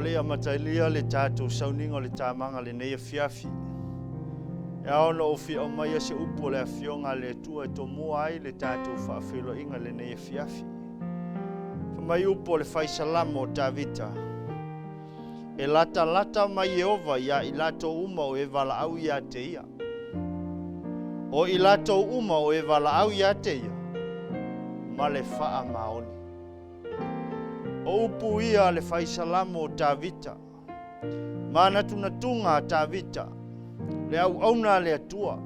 o le i amatalia le tatou sauniga o le tamaga lenei afiafi, e ao ona ou fia aumaia se upu o le Afioga a le Atua e tomua ai le tatou faafeiloaiga lenei afiafi. Fai mai upu o le Fai Salamo o Tavita, E latalata mai Ieova iā i latou uma o e valaau ia te ia. O i latou uma o e valaau ia te ia, ma le faamaoni. O upu ia a le Fai Salamo o Tavita, manatunatuga a Tavita, le auauna a le Atua,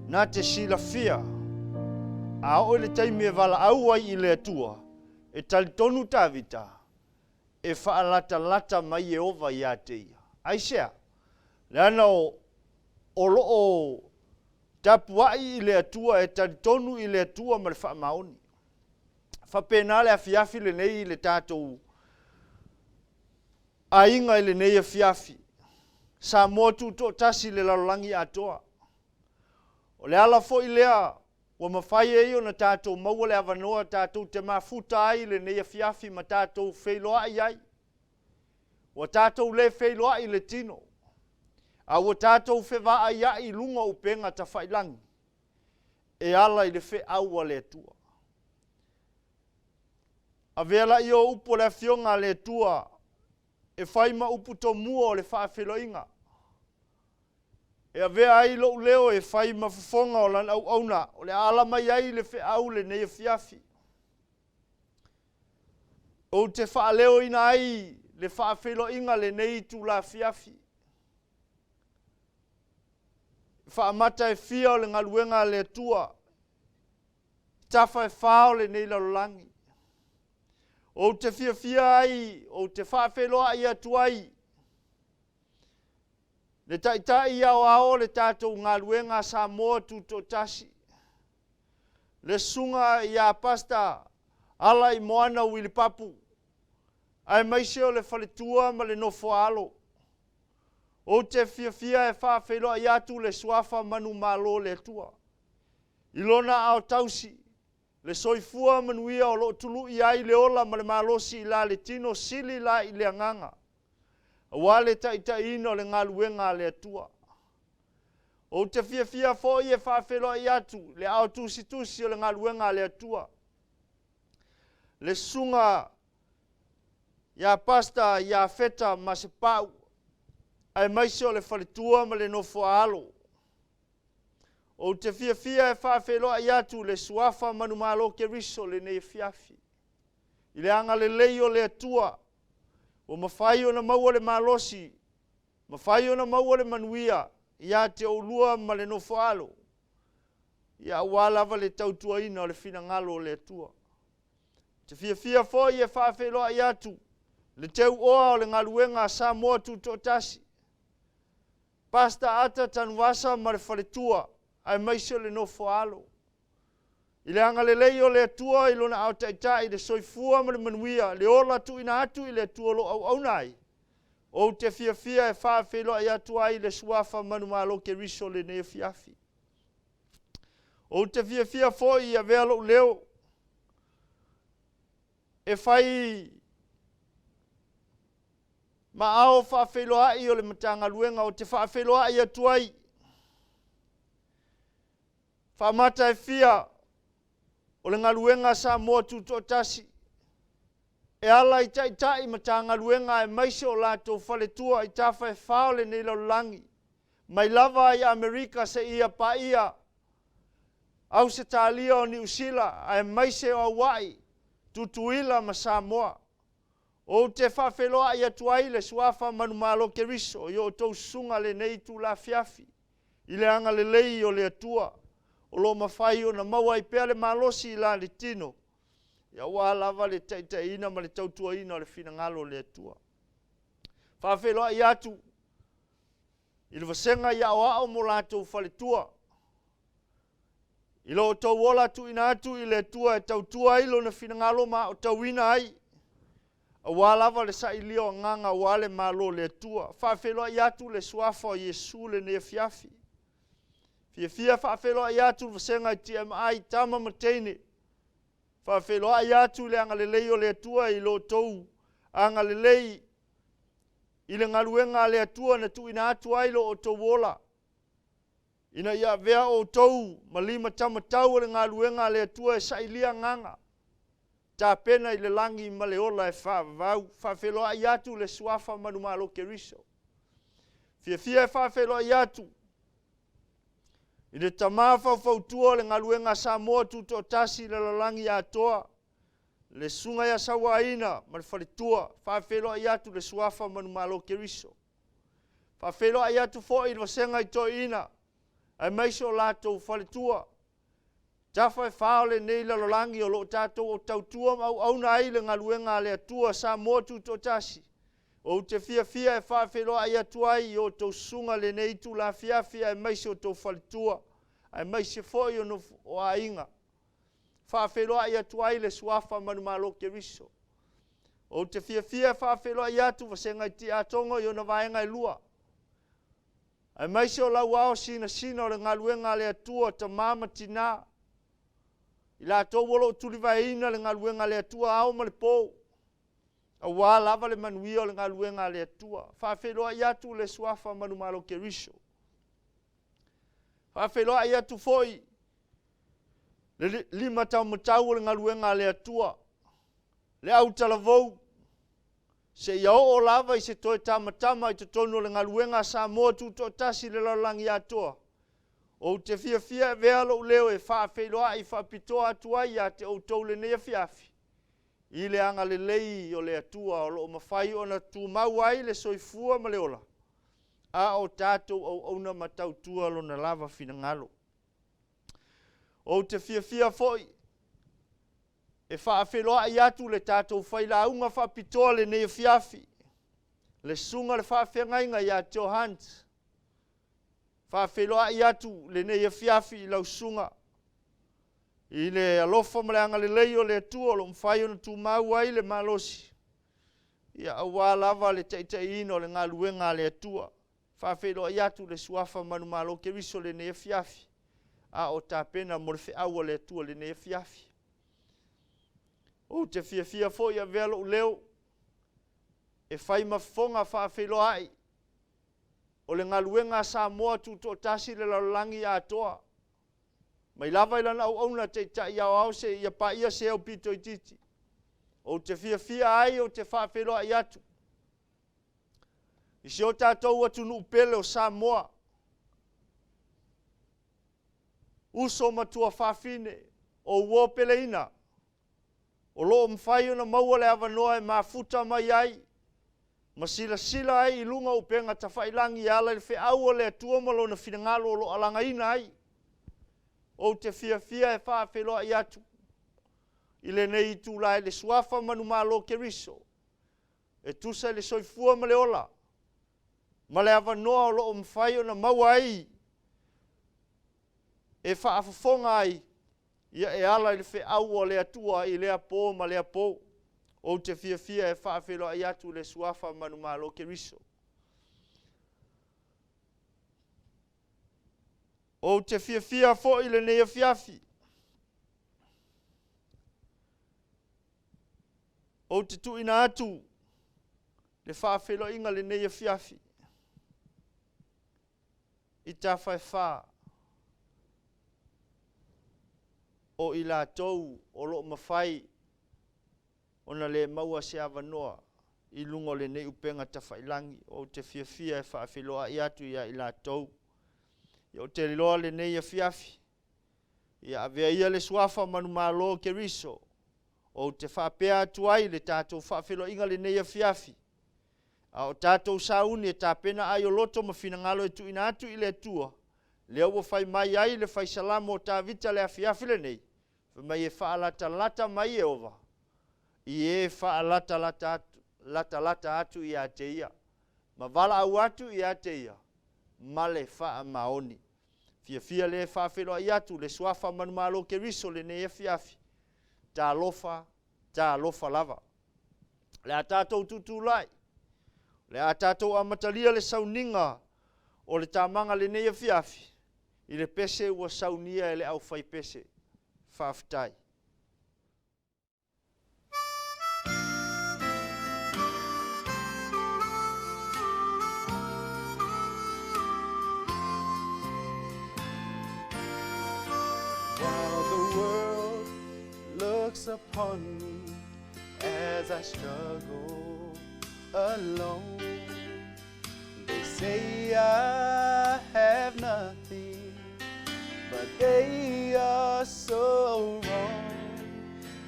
na te silafia, a oo i le taimi e valaau ai i le Atua, e talitonu Tavita, e faalatalata mai Ieova ia te ia. Aisea? Leaga o lo o tapuai i le Atua, e talitonu i le Atua ma le faamaoni. E faapena le afiafi lenei i le tatou aiga i lenei afiafi, Samoa Tutoatasi i le lalolagi atoa. O le ala foi lea ua mafai ai ona tatou maua le avanoa tatou te mafuta ai i lenei afiafi ma tatou feiloai ai. Ua tatou le feiloai i le tino, a ua tatou fevaaiai i luga o upega tafailagi e ala i le feau a le Atua. Avea laia o upu o le Afioga a le Atua e fai ma upu tomua o le faafeiloaiga, e avea ai lou leo e fai ma fofoga o Lana auauna o le a ala mai ai le feau i lenei afiafi. Ou te faaleoina ai le faafeiloaiga i lenei itula afiafi. Faamata e fia o le galuega a le Atua i tafa e fa o lenei lalolagi. Ou te fiafia ai, ou te faafeiloai atu ai le Taitai Aoao o le tatou galuega a Samoa Tutoatasi, le Susuga ia Pastor Alaimoana Uili Papu, aemaise o le faletua ma le nofo-a-alo. Ou te fiafia e faafeiloai atu le Suafa manumalo o le Atua i Lona aao tausi, le soifua manuia o lo o tului ai le ola ma le malosi i la le tino, sili la i le agaga, aua le taitaiina o le galuega a le Atua. Ou te fiafia foi e faafeiloai atu le aao tusitusi o le galuega a le Atua, le Susuga ia Pastor Iafeta Masepau, aemaise o le faletua ma le nofo-a-alo. Ou te fiafia e faafeiloai atu le Suafa Manumalo Keriso i lenei afiafi, i le agalelei o le Atua ua mafai ona maua le malosi, mafai ona maua le manuia ia te oulua ma le nofo-a-alo, ia aua lava le tautuaina o le finagalo o le Atua. Ou te fiafia foi e faafeiloai atu le teuoa o le galuega a Samoa Tutoatasi, Pastor Ata Tanuvasa ma le faletua, aemaise o le nofo-a-alo. I le agalelei o le Atua i Lona aao taitai, le soifua ma le manuia, le ola tuuina atu i le Atua o lo o auauna ai, ou te fiafia e faafeiloai atu ai le Suafa Manumalo Keriso i lenei afiafi. Ou te fiafia foi e avea lou leo e fai ma ao faafeiloai o le Matagaluega, ou te faafeiloai atu ai faamata e fia o le galuega a Samoa Tutoatasi e ala i Taitai Matagaluega aemaise o latou faletua i tafa e fa o lenei lalolagi, mai lava i Amerika seia paia Ausetalia o Niu Sila, aemaise o Auai, Tutuila ma Samoa. Ou te faafeiloai atu ai le Suafa Manumalo Keriso i o outou susuga i lenei itula afiafi, i le agalelei o le Atua o lo o mafai ona maua ai pea le malosi i la le tino, aua lava le taitaiina ma le tautuaina o le finagalo o le Atua. E faafeiloai atu i le Vasega i Aoao ma o latou faletua, i lo outou ola tuuina atu i le Atua e tautua ai Lona finagalo ma aotauina ai, aua lava le sailia o agaga aua le Malo o le Atua. E faafeiloai atu le Suafa o Iesu i lenei afiafi. E fiafia e faafeiloai atu le Vasega TMI, Tama ma Teine, faafeiloai atu i le agalelei o le Atua i lo outou agalelei. i le galuega a le Atua na tuuina atu ai lo outou ola, ina ia avea outou ma limatamatau o le galuega a le Atua e sailia agaga, tapena i le lagi ma le ola e faavavau. Faafeiloai atu le Suafa Manumalo Keriso. Fiafia e faafeiloai atu i le tama faufautua o le galuega a Samoa Tutoatasi i le lalolagi atoa, le Susuga ia Sauaina ma le faletua. Faafeiloai atu le Suafa Manumalo Keriso. Faafeiloai atu foi i le vasega i toeaiina aemaise o latou faletua. Tafa e fa o lenei lalolagi o lo o tatou tautua ma auauna ai le galuega a le Atua Samoa Tutoatasi, ou te fiafia e faafeiloai atu ai i outou susuga i lenei itula afiafi aemaise o outou faletua, aemaise foi o nofo a aiga. Faafeiloai atu ai le Suafa Manumalo Keriso. Ou te fiafia e faafeiloai atu Vasega i Tiatogo i ona vaega e lua, aemaise o lau ao sinasina o le galuega a le Atua, tama ma tina, i latou o lo o tulivaeina le galuega a le Atua ao ma le po, aua lava le manuia o le galuega a le Atua. Faafeiloai atu le Suafa Manumalo Keriso. Faafeiloai atu foi le limataumatau o le galuega a le Atua, le autalavou, seia oo lava i se toe tamatama i totonu o le galuega a Samoa Tutoatasi i le lalolagi atoa. Ou te fiafia e avea lou leo e faafeiloai faapitoa atu ai ia te outou i lenei afiafi, i le agalelei o le Atua o lo o mafai ona tumau ai le soifua ma le ola, a o tatou auauna ma tautua Lona lava finagalo. Ou te fiafia foi e faafeiloai atu le tatou failauga faapitoa i lenei afiafi, le susuga i le faafeagaiga ia Joe Hunt. Faafeiloai atu lenei afiafi i lau susuga i le alofa ma le agalelei o le Atua o lo o mafai ona tumau ai le malosi, ia aua lava le taitaiina o le galuega a le Atua. Faafeiloai atu le Suafa Manumalo Keriso i lenei afiafi, a o tapena mo le feau a le Atua i lenei afiafi. Ou te fiafia foi e avea lou leo e fai ma fofoga faafeiloai o le galuega a Samoa Tutoatasi i le lalolagi atoa, mai lava i lana auauna taitai aoao seia paia se aupito itiiti. Ou te fiafia ai ou te faafeiloai atu i si o tatou atunuu pele o Samoa, uso ma tuafafine o uo peleina, o lo o mafai ona maua le avanoa e mafuta mai ai ma silasila ai i luga o upega tafailagi e ala i le feau a le Atua ma Lona finagalo o lo o alagaina ai. Ou te fiafia e faafeiloai atu i lenei itula i le Suafa Manumalo Keriso e tusa i le soifua ma le ola ma le avanoa o lo o mafai ona maua ai e faafofoga ai ia e ala i le feau a le Atua i lea po ma lea po. Ou te fiafia e faafeiloai atu le Suafa Manumalo Keriso. Ou te fiafia foi i lenei afiafi. Ou te tuuina atu le faafeiloaiga i lenei afiafi i tafa e fa o i latou o lo o mafai ona le maua se avanoa i luga o lenei upega tafailagi. Ou te fiafia e faafeiloai atu ia i latou. Ou te iloa lenei afiafi, ia avea ia le suafa Manumalo Keriso, ou te faapea atu ai le tatou faafeiloaiga lenei afiafi, a o tatou sauni e tapena ai o loto ma finagalo e tuuina atu i le Atua, lea ua fai mai ai le Fai Salamo o Tavita i le afiafi lenei, fai mai e faalatalata mai Ieova i e faalatalata atu, latalata atu ia te ia, ma valaau atu ia te ia ma le faamaoni. Fiafia lea e faafeiloai atu le Suafa Manumalo Keriso lenei afiafi. Talofa, talofa lava. O le a tatou tutulai, o le a tatou amatalia le sauniga o le tamaga lenei afiafi i le pese ua saunia e le aufaipese. Faafetai. looks upon me as I struggle alone. They say I have nothing, but they are so wrong.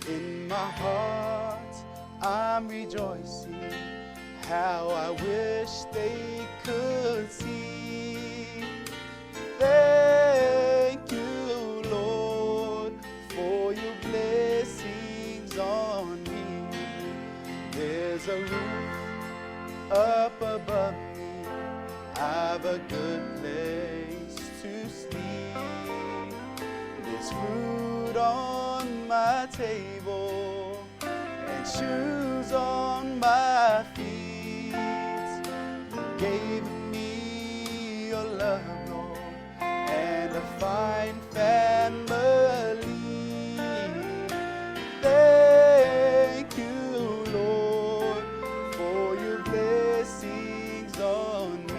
In my heart, I'm rejoicing. How I wish they could see. Thank you, Lord, for your blessings on me. There's a roof up above me. I've a good place to sleep. There's food on my table and shoes on my feet. You gave me your love, Lord, and a fine family. Thank you, Lord, for your blessings on me.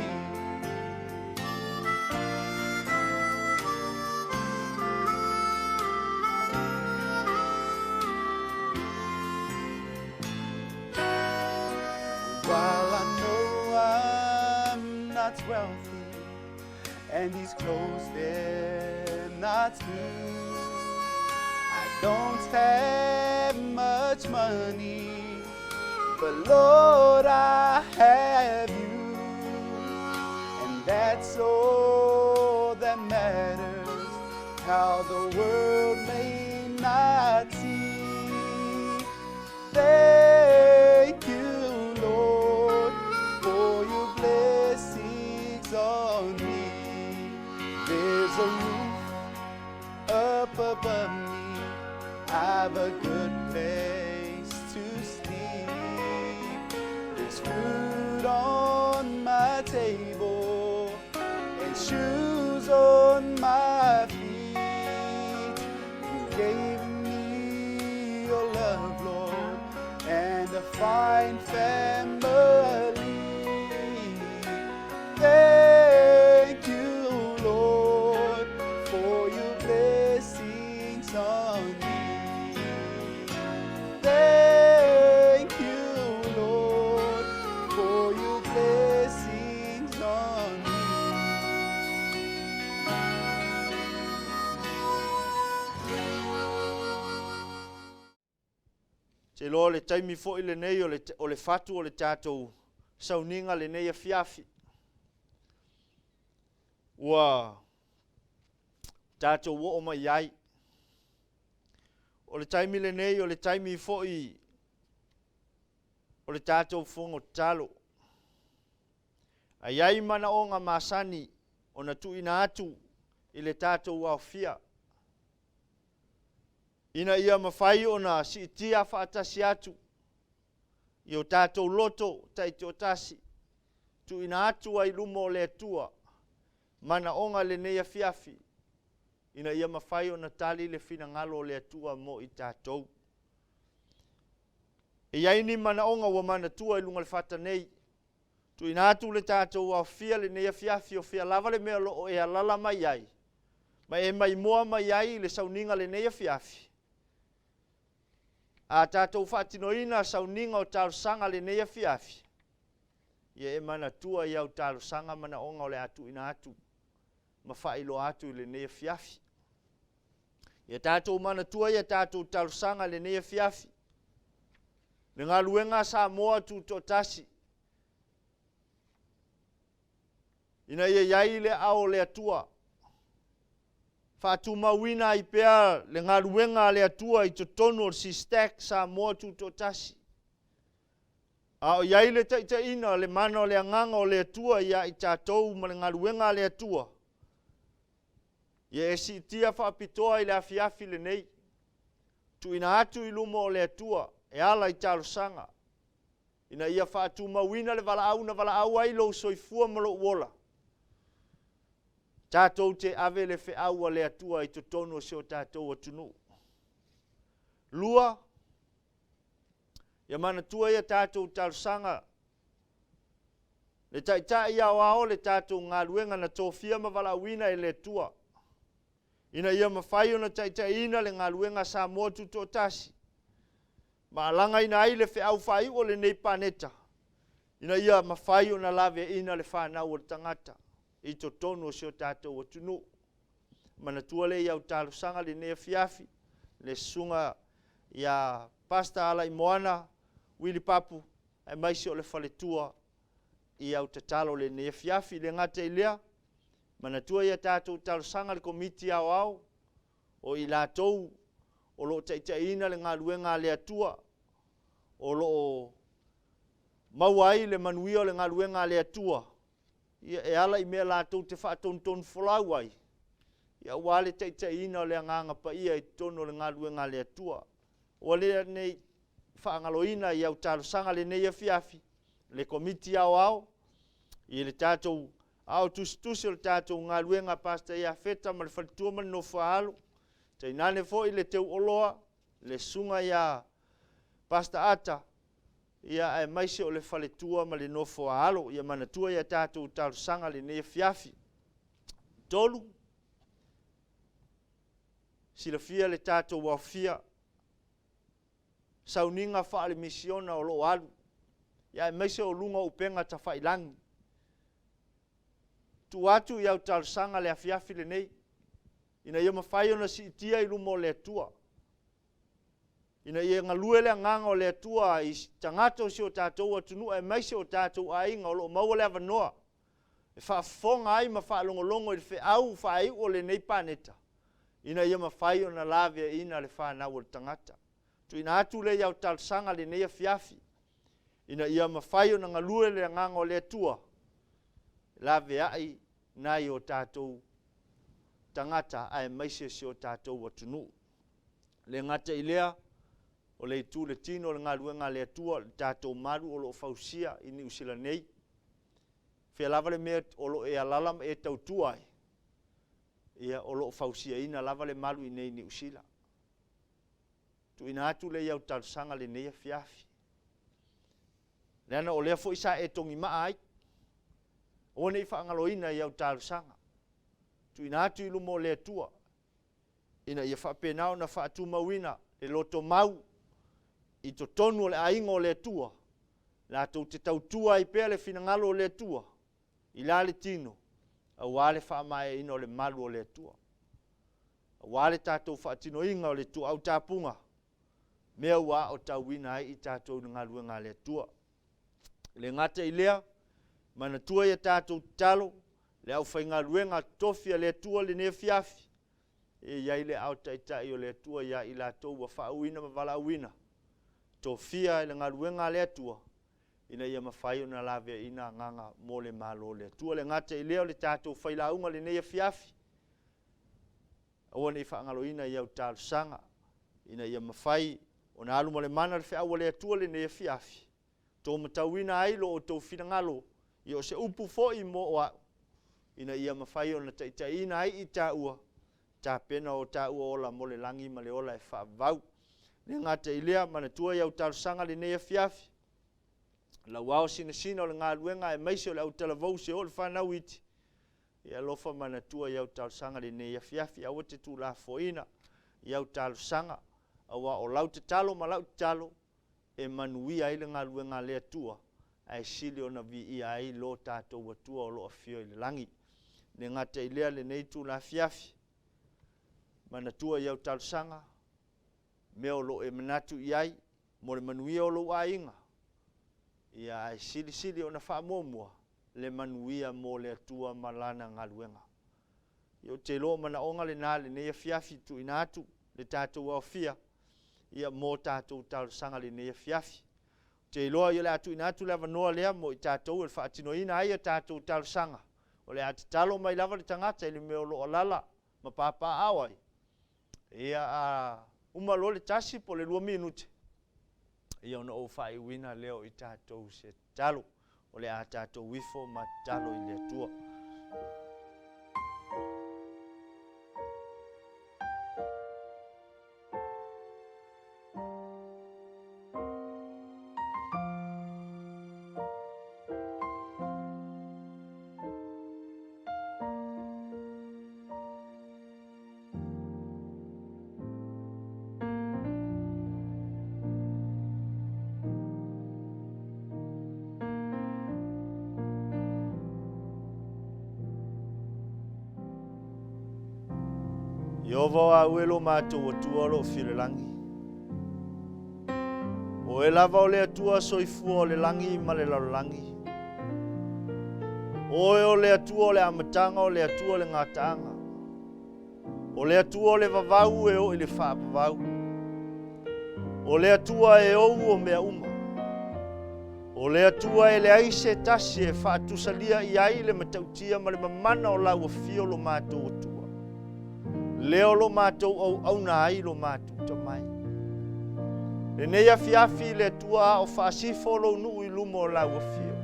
While I know I'm not wealthy, and these clothes, they're not new, I don't have much money, but Lord, I have you, and that's all that matters. How the world may not see. Thank you, Lord, for your blessings on me. There's a roof up above me. I've a good place to sleep. There's food on my table and shoes on my feet. You gave me your love, Lord, and a fine family. Thank you, Lord, for your blessings on me. Thank you, Lord, for your blessings on me. Ou te iloa o le taimi foi lenei o le fatu o le tatou sauniga lenei afiafi. Ua tatou oo mai ai. O le taimi lenei o le taimi foi o le tatou fono tatalo. A i ai manaoga masani ona tuuina atu i le tatou aofia, ina ia mafai ona siitia faatasi atu i o tatou loto taitoatasi, tuuina atu ai i luma o le Atua manaoga lenei afiafi, ina ia mafai ona tali le finagalo o le Atua mo i tatou. E i ai ni manaoga ua manatua i luga o le fata nei, tuuina atu le tatou aofia lenei afiafi, o fea lava le mea o lo o e alala mai ai, ma e maimoa mai ai i le sauniga lenei afiafi. A tatou faatinoina sauniga o talosaga lenei afiafi, ia e manatua i au talosaga manaoga o le a tuuina atu ma faailoa atu i lenei afiafi. Ia tatou manatua ia tatou talosaga i lenei afiafi. Le galuega a Samoa Tutoatasi, ina ia i ai le aao o le Atua, faatumauina ai pea le galuega a le Atua i totonu o le SISTAC Samoa Tutoatasi, a o i ai le taitaiina, le mana o le agaga o le Atua ia i tatou ma le galuega a le Atua. Ia e siitia faapitoa i le afiafi lenei, tuuina atu i luma o le Atua e ala i talosaga, ina ia faatumauina le valaau na valaau ai lou soifua ma lou ola, tatou te ave le feau a le Atua i totonu o si o tatou atunuu. Lua, ia manatua ia tatou talosaga, le taitai aoao le tatou galuega na tofia ma valaauina e le Atua, ina ia mafai ona taitaiina le galuega Samoa Tutoatasi. Ma alagaina ai le feau faaiu o lenei paneta, ina ia mafai ona laveaiina le fanau o le tagata i totonu o si o tatou atunuu. Manatua lea i au talosaga lenei afiafi, le susuga ia Pastor Alaimoana Willie Papu, aemaise o le faletua i au tatalo i lenei afiafi. E le gata i lea, manatua i a tatou talosaga le Komiti Aoao, o i latou o lo o taitaiina le galuega a le Atua, o lo o maua ai le manuia o le galuega a le Atua, ia e ala i mea latou te faatonutonufolau ai, ia aua le taitaiina o le Agaga Paia i totonu o le galuega a le Atua. Ua le ne i faagaloina i au talosaga i lenei afiafi le Komiti Aoao i le tatou Aao Tusitusi o le tatou galuega a Pastor Iafeta ma le faletua ma le nofo a alo, tainane foi le teuoloa le Susuga ia Pastor Ata, ia aemaise o le faletua ma le nofo a alo. Ia manatua i a tatou talosaga i lenei afiafi. 3, silafia le tatou aofia sauniga faalemisiona o lo o alu, ia aemaise o luga o upega tafailagi. Tuu atu i au talosaga le afiafi lenei, ina ia mafai ona siitia i luma o le Atua, ina ia galue le Agaga o le Atua i tagata o si o tatou atunuu aemaise o tatou aiga o lo o maua le avanoa e faafofoga ai ma faalogologo i le feau faaiu o lenei paneta, ina ia mafai ona laveaiina le fanau o le tagata. Tuuina atu lea i au talosaga i lenei afiafi, ina ia mafai ona galue le Agaga o le Atua, laveai nai o tatou tagata aemaise si o tatou atunuu. E le gata i lea, o le itu i le tino o le galuega a le Atua, le tatou malu o lo o fausia i Niu Sila nei. O fea lava le mea o lo o e alaala ma e tautua ai, ia o lo o fausiaina lava le malu i inei i Niu Sila. Tuuina atu lea i au talosaga i lenei afiafi. Leaga o lea foi sa e togimaa ai. Aua ne i faagaloina i au talosaga. Tuuina atu i luma o le Atua ina ia faapena ona faatumauina le lotomau i totonu o le aiga o le Atua, latou te tautua ai pea le finagalo o le Atua i la le tino, aua le faamaeaina o le malu o le Atua, aua le tatou faatinoina o le ituau tapuga, mea ua aotauina ai i tatou i le galuega a le Atua. E le gata i lea, manatua i a tatou tatalo le aufaigaluega totofi a le Atua i lenei afiafi, e i ai le aao taitai o le Atua ia i latou ua faauuina ma valaauina, tofia i le galuega a le Atua, ina ia mafai ona laveaiina agaga mo le Malo o le Atua. E le gata i lea o le tatou failauga i lenei afiafi, aua ne i faagaloina i au talosaga, ina ia mafai ona alu ma le mana le feau a le Atua i lenei afiafi, outou matauina ai lo outou finagalo, ia o se upu foi mo au, ina ia mafai ona taitaiina ai i taua, tapena o taua ola mo le lagi ma le ola e faavavau. E le gata i lea, manatua i au talosaga i lenei afiafi, lau ao sinasina o le galuega aemaise o le autalavou seoo le fanau iti, ia alofa manatua i au talosaga i lenei afiafi. Aua te tuulafoaina i au talosaga, aua o lau tatalo ma lau tatalo, e manuia ai le galuega a le Atua, ae sili ona viia ai lo tatou Atua o lo o afio i le lagi. E le gata i lea lenei itula afiafi, manatua i au talosaga, mea o lo o e manatu i ai mo le manuia o lou aiga, ia ae silisili ona faamuamua le manuia mo le Atua ma Lana galuega. Ia ou te iloa o manaoga lena i lenei afiafi tuuina atu le tatou aofia ia mo tatou talosaga i lenei afiafi. Ou te iloa o le a tuuina atu le avanoa lea mo i tatou e faatinoina ai a tatou talosaga. O le a tatalo mai lava le tagata i le mea o lo o alaala ma papaaao ai. Ia, a uma loa le tasi po o le 2 minute, ia ona ou faaiuina lea o i tatou se tatalo. O le a tatou ifo ma tatalo i le Atua. Ieova o au e lo matou Atua o lo o fia i le lagi. O oe lava o le Atua soifua o le lagi ma le lalolagi. O oe o le Atua o le amataga, o le Atua o le gataaga. O le Atua o le vavau e oo i le faavavau. O le Atua e ou o mea uma. O le Atua e leai se tasi e faatusalia i ai le matautia ma le mamana o lau afio lo matou Atua. Lea o lo matou auauna ai lo matou tamai. Lenei afiafi le Atua a o faasifo lou nuu i luma o lau afio.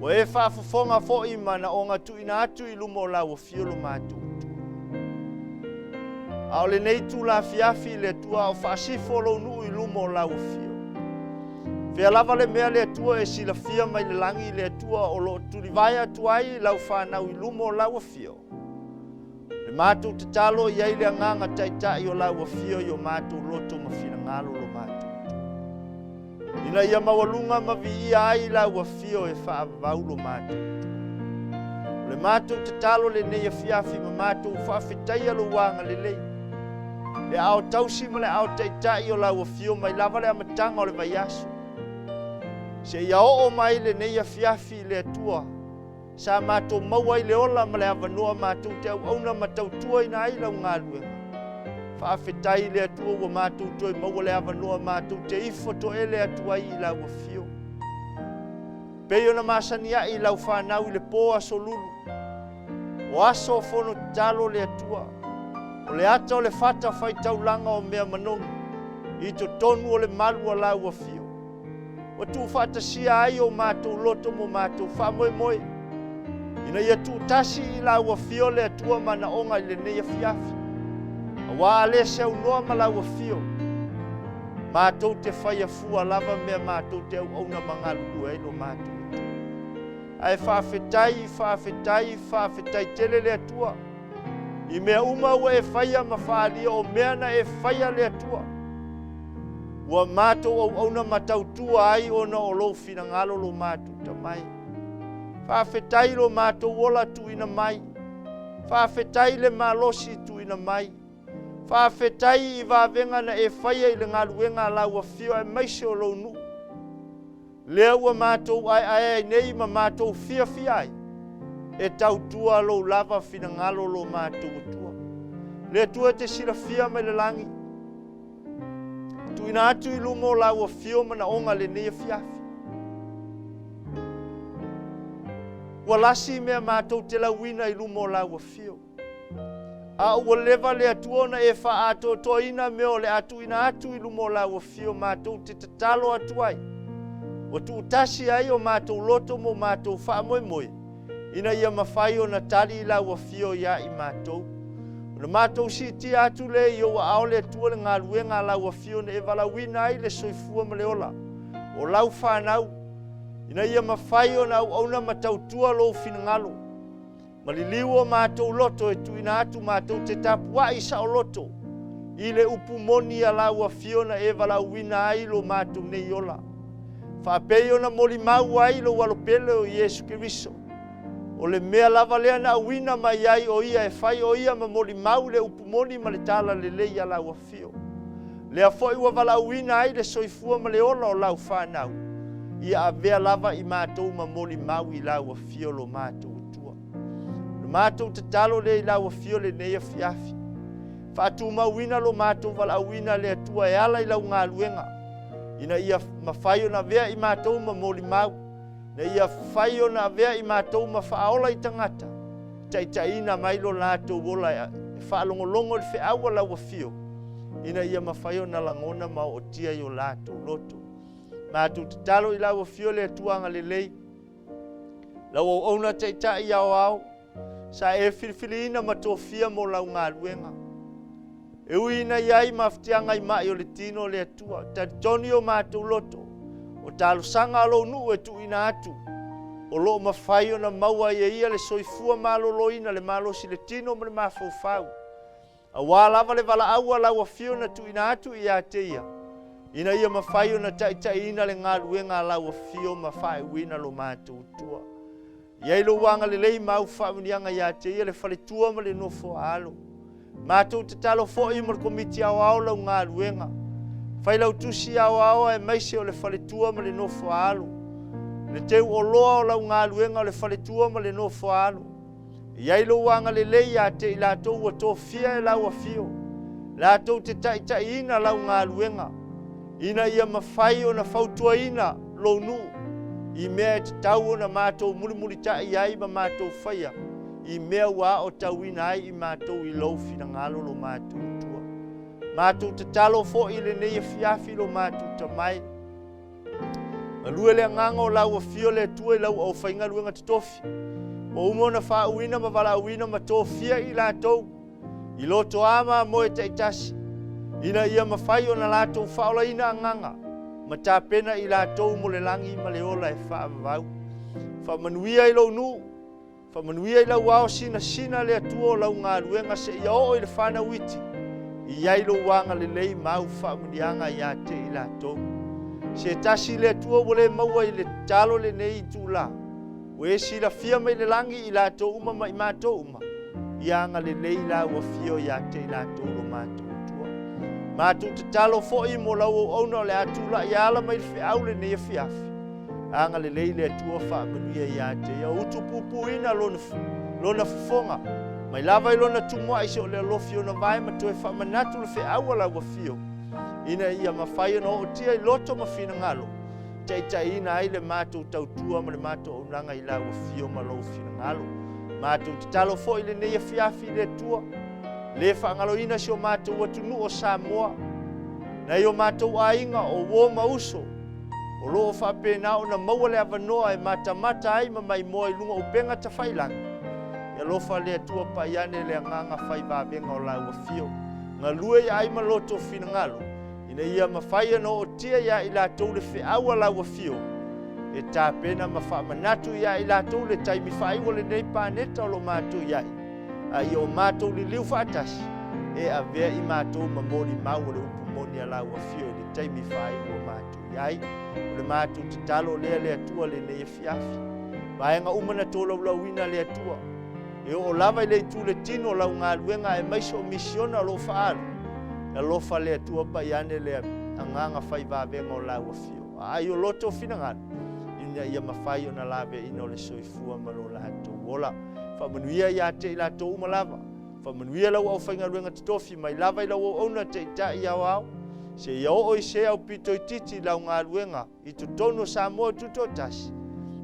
Ua e faafofoga foi manaoga tuuina atu i luma o lau afio lo matou Atua. A o lenei itula afiafi le Atua a o faasifo lou nuu i luma o lau afio. Fea lava le mea le Atua e silafia mai le lagi le Atua o lo o tulivae atu ai lau fanau i luma o lau afio. Le matou tatalo i ai le agaga taitai o lau afio i o matou loto ma finagalo lo matou Atua. Ina ia maualuga ma viia ai lau afio e faavavau lo matou Atua. O le matou tatalo lenei afiafi ma matou faafetaia lou agalelei. Le ao tausi ma le ao taitai o lau afio mai lava le amataga o le vaiaso. Seia oo mai lenei afiafi i le Atua, sa matou maua ai le ola ma le avanoa matou te auauna ma tautuaina ai lau galuega. Faafetai i le Atua ua matou toe maua le avanoa matou te ifo toele atu ai i lau afio. Pei ona masani ai i lau fanau i le po aso lulu, o aso o fono tatalo le Atua, o le ata o le fata faitaulaga o mea manogi, i totonu o le malu a lau afio. Ua tuufaatasia ai o matou loto mo matou faamoemoe, ina ia tuutasi i lau afio le Atua manaoga i lenei afiafi. Aua a le seunoa ma lau afio, matou te faia fua lava mea matou te auauna ma galulue ai lo matou Atua. Ae faafetai, faafetai, faafetai tele le Atua i mea uma ua e faia ma faaalia o mea na e faia le Atua. Ua matou auauna ma tautua ai ona o lou finagalo lo matou tamai. Faafetai lo matou ola tuuina mai. Faafetai le malosi tuuina mai. Faafetai i vavega na e faia i le galuega a lau afio aemaise o lou nuu. Lea ua matou aeae ai nei ma matou fiafia ai, e tautua lou lava finagalo lo matou Atua. Le Atua e te silafia mai le lagi, tuuina atu i luma o lau afio manaoga lenei afiafi. Ua lasi mea matou te lauina i luma o lau afio. A ua leva le Atua ona e faaatoatoaina mea o le a tuuina atu i luma o lau afio matou te tatalo atu ai. Ua tuutasi ai o matou loto mo matou faamoemoe, ina ia mafai ona tali i lau afio iā i matou. Ona matou siitia atu lea i ou aao le Atua le galuega a lau afio na e valaauina ai le soifua ma le ola o lau fanau, ina ia mafai ona auauna ma tautua lou finagalo. Ma liliu o matou loto e tuuina atu matou te tapuai saoloto i le upu moni a lau afio na e valaauina ai lo matou nei ola. Faapei ona molimau ai lou alo pele o Iesu Keriso. O le mea lava lea na auina mai ai o ia e fai o ia ma molimau le upu moni ma le tala lelei a lau afio. Lea foi ua valaauina ai le soifua ma le ola o lau fanau, ia avea lava i matou ma molimau i lau afio lo matou Atua. O le matou tatalo lea i lau afio lenei afiafi. Faatumauina lo matou valaauina le Atua e ala i lau galuega, ina ia mafai ona avea i matou ma molimau, ina ia fai ona avea i matou ma faaola i tagata, taitaiina mai lo latou ola e faalogologo i le feau a lau afio, ina ia mafai ona lagona ma ootia i o latou loto. Matou tatalo i lau afio le Atua agalelei, lau auauna taitai aoao, sa e filifiliina ma tofia mo lau galuega. E ui ina i ai mafatiaga i mai o le tino o le Atua, talitonu o matou loto, o talosaga a lou nuu e tuuina atu, o lo o mafai ona maua ai e ia le soifua maloloina, le malosi le tino ma le mafaufau. Aua lava le valaau a lau afio na tuuina atu ia te ia, ina ia mafai ona taitaiina le galuega a lau afio ma faaiuina lo matou Atua. I ai lou agalelei ma au faamanuiaga ia te ia le faletua ma le nofo a alo. Matou tatalo foi mo le Komiti Aoao lau galuega. Failautusi Aoao aemaise o le faletua ma le nofo a alo. Le teu oloa o lau galuega o le faletua ma le nofo a alo. E i ai lou agalelei ia te i latou ua tofia e lau afio, latou te taitaiina lau galuega, ina ia mafai ona fautuaina lou nuu i mea e tatau ona matou mulimulitai ai ma matou faia i mea ua aotauina ai i matou i lou finagalo lo matou Atua. Matou tatalo foi i lenei afiafi lo matou Tama e. Galue le agaga o lau afio le Atua i lau aufaigaluega totofi, ua uma ona faauuina ma valaauina ma tofia i latou i loto a mamoe taitasi, ina ia mafai ona latou faaolaina agaga ma tapena i latou mo le lagi ma le ola e faavavau. Faamanuia i lou nuu, Faamanuia i lau ao sinasina le Atua o lau galuega seia oo i le fanau iti, e i ai lou agalelei ma au faamanuiaga ia te i latou. Se tasi le Atua ua le maua i le tatalo lenei itula, ua e silafia mai le lagi i latou uma ma i matou uma, ia agalelei lau afio ia te i latou lo matou Atua. Matou tatalo foi mo lau auauna o le a tulai e ala mai le feau lenei afiafi, Agalelei le Atua faamanuia ia te ia, utupupuina lona, lona fofoga, mai lava i lona tumuai se o le alofi ona vae ma toe faamanatu le feau a lau afio, ina ia mafai ona ootia i loto ma finagalo, taitaiina ai le matou tautua ma le matou auaunaga i lau afio ma lou finagalo. Matou tatalo foi lenei afiafi i le Atua, le faagaloina si o matou atunuu o Samoa, nai o matou aiga o uo ma uso, o lo o faapena ona maua le avanoa e matamata ai ma maimoa i luga o upega tafailagi. E alofa le Atua pai ane le agaga fai vavega o lau afio, galue ia ai ma loto finagalo, ina ia mafai ona ootia ia i latou le feau a lau afio, e tapena ma faamanatu ia i latou le taimi faaiu o lenei paneta o lo o matou i ai, a ia o matou liliu faatasi e avea i matou ma molimau o le upu moni a lau afio i le taimi faaiu o matou i ai. O le matou tatalo lea le Atua lenei afiafi. Vaega uma na tolaulauina le Atua, e oo lava i le itu le tino o lau galuega aemaise o misiona o lo o faaalu, e alofa le Atua pai ane le agaga fai vavega o lau afio. Aai o loto finagalo, ina ia mafai ona laveaiina o le soifua ma lo latou ola. Faamanuia ia te i latou uma lava. Faamanuia lau aufaigaluega totofi mai lava i lau auauna taitai aoao, seia oo i se aupito itiiti i lau galuega i totonu o Samoa Tutoatasi,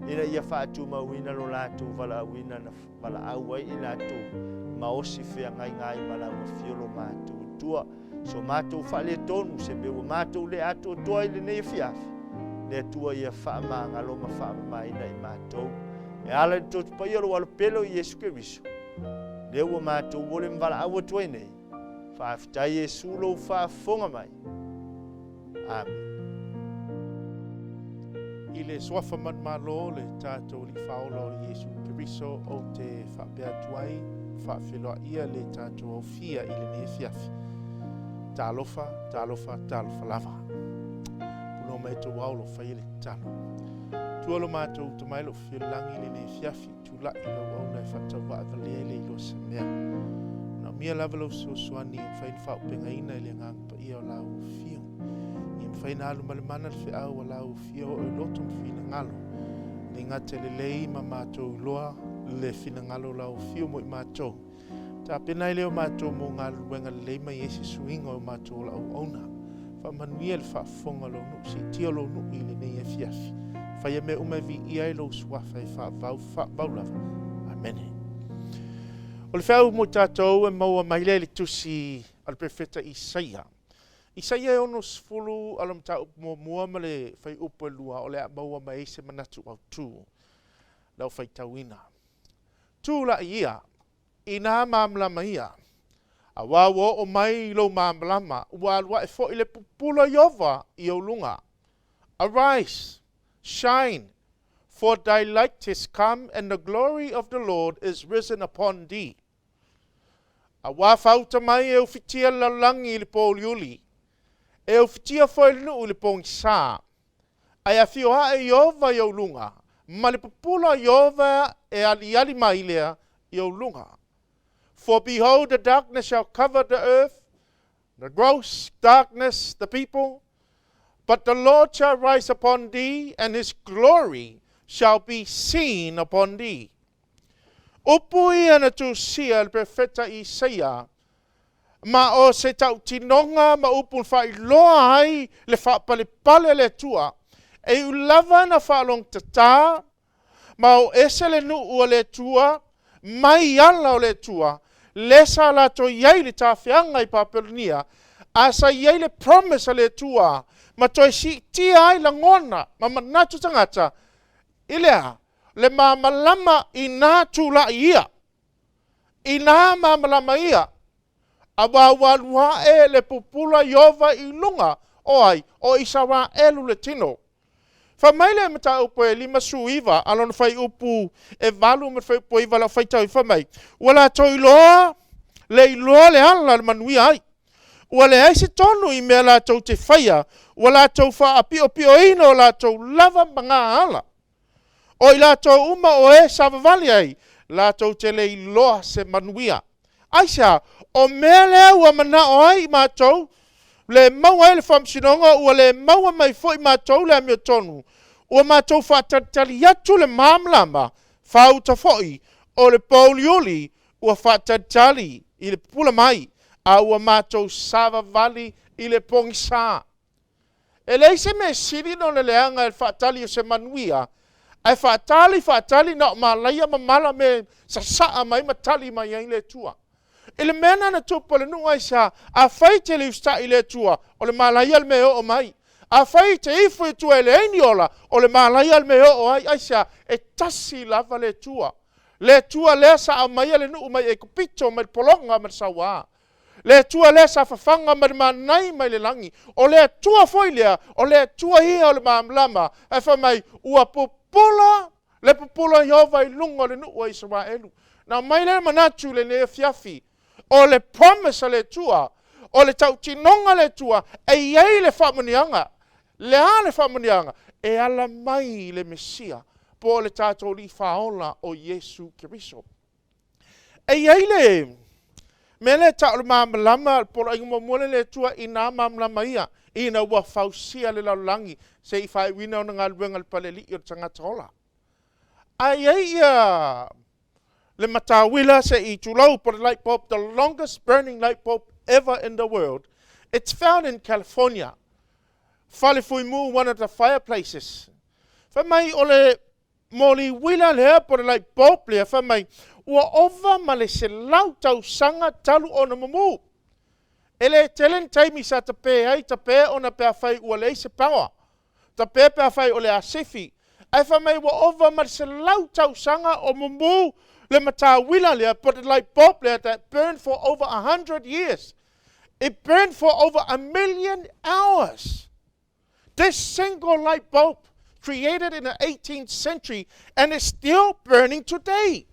ina ia faatumauina lo latou valaauina na valaau ai i latou ma osi feagaiga ai ma lau afio lo matou Atua. So matou faaletonu, se mea ua matou le atoatoa i lenei afiafi, le Atua ia faamagalo ma faamamaina i matou. E ala i le Totu Paia o lou Alo pele o Iesu Keriso, lea ua matou ole ma valaau atu ai nei. Faafetai Iesu lou faafofoga mai. Amene. I le suafa manumalo o le tatou Alii Faaola o Iesu Keriso, ou te faapea atu ai, faafeiloaia le tatou aofia i lenei afiafi. Talofa, talofa, talofa lava. Punoa mai tou ao lo faia le tatalo. Tua lo matou Tama i lo fiolagi i lenei afiafi, tulai lau auauna e faatauvaa valea e le iloa se mea. Manaomia lava lau fesoasoani e mafai ona faaaupegaina i le Agaga Paia o lau afio. Ia mafai ona alu ma le mana le feau a lau afio oo i loto ma finagalo. Le gata lelei ma matou iloa le finagalo o lau afio mo i matou. Tapena ai lea o matou mo galuega lelei ma i ai se suiga o matou ola auauna. Faamanuia le faafofoga o lou nuu, siitia lou nuu i lenei afiafi. Faia mea uma e viia ai lou suafa e faavavau, faavavau lava. Amene. O le feau mo tatou e maua mai lea i le tusi a le perofeta Isaia. Isaia e 60 a le mataupu muamua ma le fuaiupu e 2 o le a maua mai ai se manatu autu lau faitauina. Tulai ia, ina malamalama ia, auā ua oo mai lou malamalama, ua alu ae foi le pupula o Ieova i ou luga. Arise, shine, for thy light is come, and the glory of the Lord is risen upon thee. Auā faauta mai e ufitia le lalolagi i le pōuliuli, e ufitia foi le nuu i le pogisā, ae afio ae Ieova i ou luga, ma le pupula o Ieova e aliali mai lea i ou luga. For behold, the darkness shall cover the earth, the gross darkness the people. But the Lord shall rise upon thee, and his glory shall be seen upon thee. Upu ia na tusia le profeta Isaia, ma o se tautinoga ma upu na faailoa ai le faapalepale a le Atua, e iu lava na faalogotata ma o ese le nuu a le Atua mai ala o le Atua, lea sa latou i ai i le tafeaga i Papelonia, a sa i ai le promise a le Atua ma toe siitia ai lagona ma manatu tagata i le a? Le malamalama ina tulai ia, ina malamalama ia, aua ua alu ae le pupula Ieova i luga o ai? O Isaraelu le tino. Fai mai le mataupu e 59 a lona fuaiupu e 8 ma le fuaiupu e 9 o lau faitau, fai mai, Ua latou iloa le iloa le ala e manuia ai. Ua leai se tonu i mea latou te faia, ua latou faapiopioina o latou lava magaala. O i latou uma o e savavali ai, latou te le iloa se manuia. Aisea? O mea lea ua manao ai i matou, le maua ai le faamasinoga, ua le maua mai foi matou le amiotonu, ua matou faatalitali atu le malamalama, faauta foi o le pōuliuli, ua faatalitali i le pupula mai, a ua matou savavali i le pogisa. E leai se mea sili ona leaga i le faatali o se manuia, ae faatali, faatali, na o malaia ma mala me sasaa mai ma tali mai ai le Atua. I le mea lena na tupu i le nuu aisea? Afai e te le usitai i le Atua, o le malaia le mea e oo mai. Afai e te ifo i tua e leai ni ola, o le malaia le mea e oo ai. Aisea? E tasi lava le Atua. Le Atua lea sa aumaia le nuu mai Aikupito, mai le pologa ma le sauā. Le Atua lea sa fafaga ma le manai mai le lagi. O le Atua foi lea, o le Atua ia o le malamalama. Ae fai mai, ua pupula le pupula o Ieova i luga o le nuu a Isaraelu. Na aumai lea manatu i lenei afiafi, o le promise a le Atua, o le tautinoga a le Atua, e i ai le faamanuiaga. Le a le faamanuiaga? E ala mai i le Mesia, po o le tatou Alii Faaola o Iesu Keriso. E i ai le mea lea e tau o le malamalama, le poloaiga muamua lea le Atua ina malamalama ia, ina ua fausia le lalolagi se i faaiuina ona galuega i le palealii o le tagata ola. Ae i ai ia le matauila se i tulou po le light bulb, the longest burning light bulb ever in the world. It's found in California. Fale Fuimu, one of the fireplaces. Fai mai o le moli uila lea po o le light bulb lea, fai mai, ua ova ma le 100 tausaga talu ona mumu. E le tele ni taimi sa tape ai, tape ona pe afai ua leai se power, tape pe afai o le a sifi. Ae fai mai ua ova ma le 100 tausaga o mumu le matauila lea po o le light bulb lea that burned for over 100 years. It burned for over a million hours. This single light bulb created in the 18th century and is still burning today.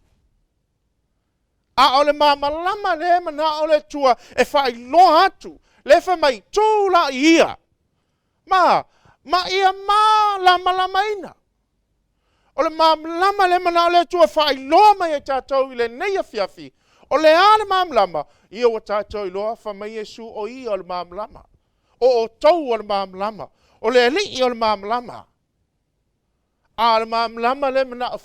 A o le malamalama lea e manao le Atua e faailoa atu, lea fai mai, tulai ia, ma, ma ia malamalamaina. O le malamalama lea e manao le Atua e faailoa mai ai tatou i lenei afiafi, o le a le malamalama? Ia ua tatou iloa, fai mai Iesu o ia o le malamalama. O outou o le malamalama, o le Alii o le malamalama. A o le malamalama lea e manao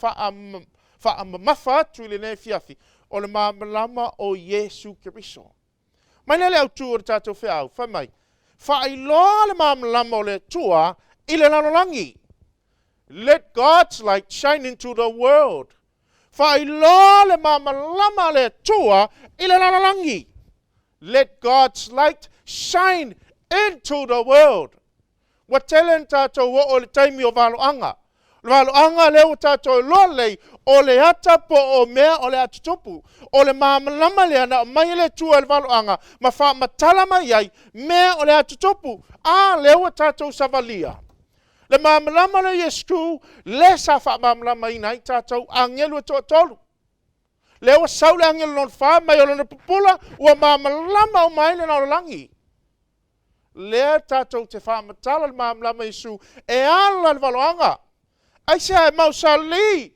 faamamafa atu i lenei afiafi, o le malamalama o Iesu Keriso. Mai lea le autu o le tatou feau, fai mai, faailoa le malamalama o le Atua i le lalolagi. Let God's light shine into the world. Faailoa le malamalama a le Atua i le lalolagi. Let God's light shine into the world. Ua tele na tatou oo i le taimi o valoaga. O le valoaga lea ua tatou iloa lelei, o le ata po o mea o le a tutupu. O le malamalama lea na aumai e le Atua i le valoaga ma faamatala mai ai mea o le a tutupu. A lea ua tatou savalia. Le malamalama lea o Iesu lea sa faamalamalamaina ai tatou agelu e toatolu. Lea ua sau le agelu lona fa mai o lona pupula, ua malamalama uma ai le lalolagi. Lea tatou te faamatala le malamalama Iesu e ala le valoaga. Aisea e mausali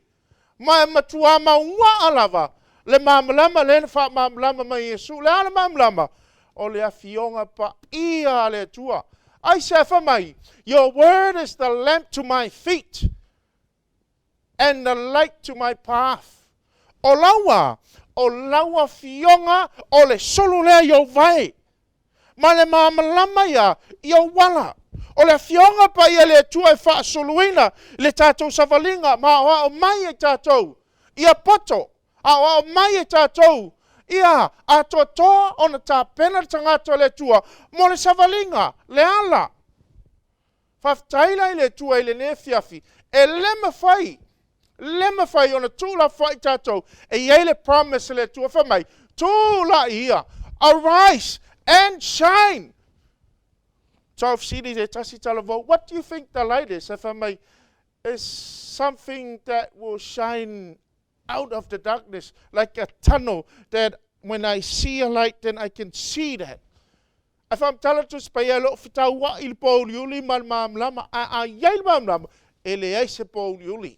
ma e matuā maua'a lava Le malamalama lea na faamalamalama mai e Iesu. O le a le malamalama? O le Afioga Paia a le Atua. Aisea? Fai mai, Your word is the lamp to my feet and the light to my path. O lau a, o lau Afioga o le sulu lea i ou vae, ma le malamalama ia i ou ala. O le Afioga Paia a le Atua e faasuluina le tatou savaliga ma aoao mai e tatou ia poto, aoao mai e tatou ia atoatoa ona tapena le tagata o le Atua mo le savaliga, le ala. Faafetai la i le Atua i lenei afiafi, e le mafai, le mafai ona tuulafoai tatou. E i ai le promise a le Atua, fai mai, Tulai ia, arise and shine. Taufesili se tasi talavou, What do you think the light is? Ae fai mai, It's something that will shine out of the darkness like a tunnel that when I see a light then I can see that. Ae faamatala le Tusi Paia, e le o fetauai le pōuliuli ma le malamalama, ae a i ai le malamalama, e leai se pōuliuli.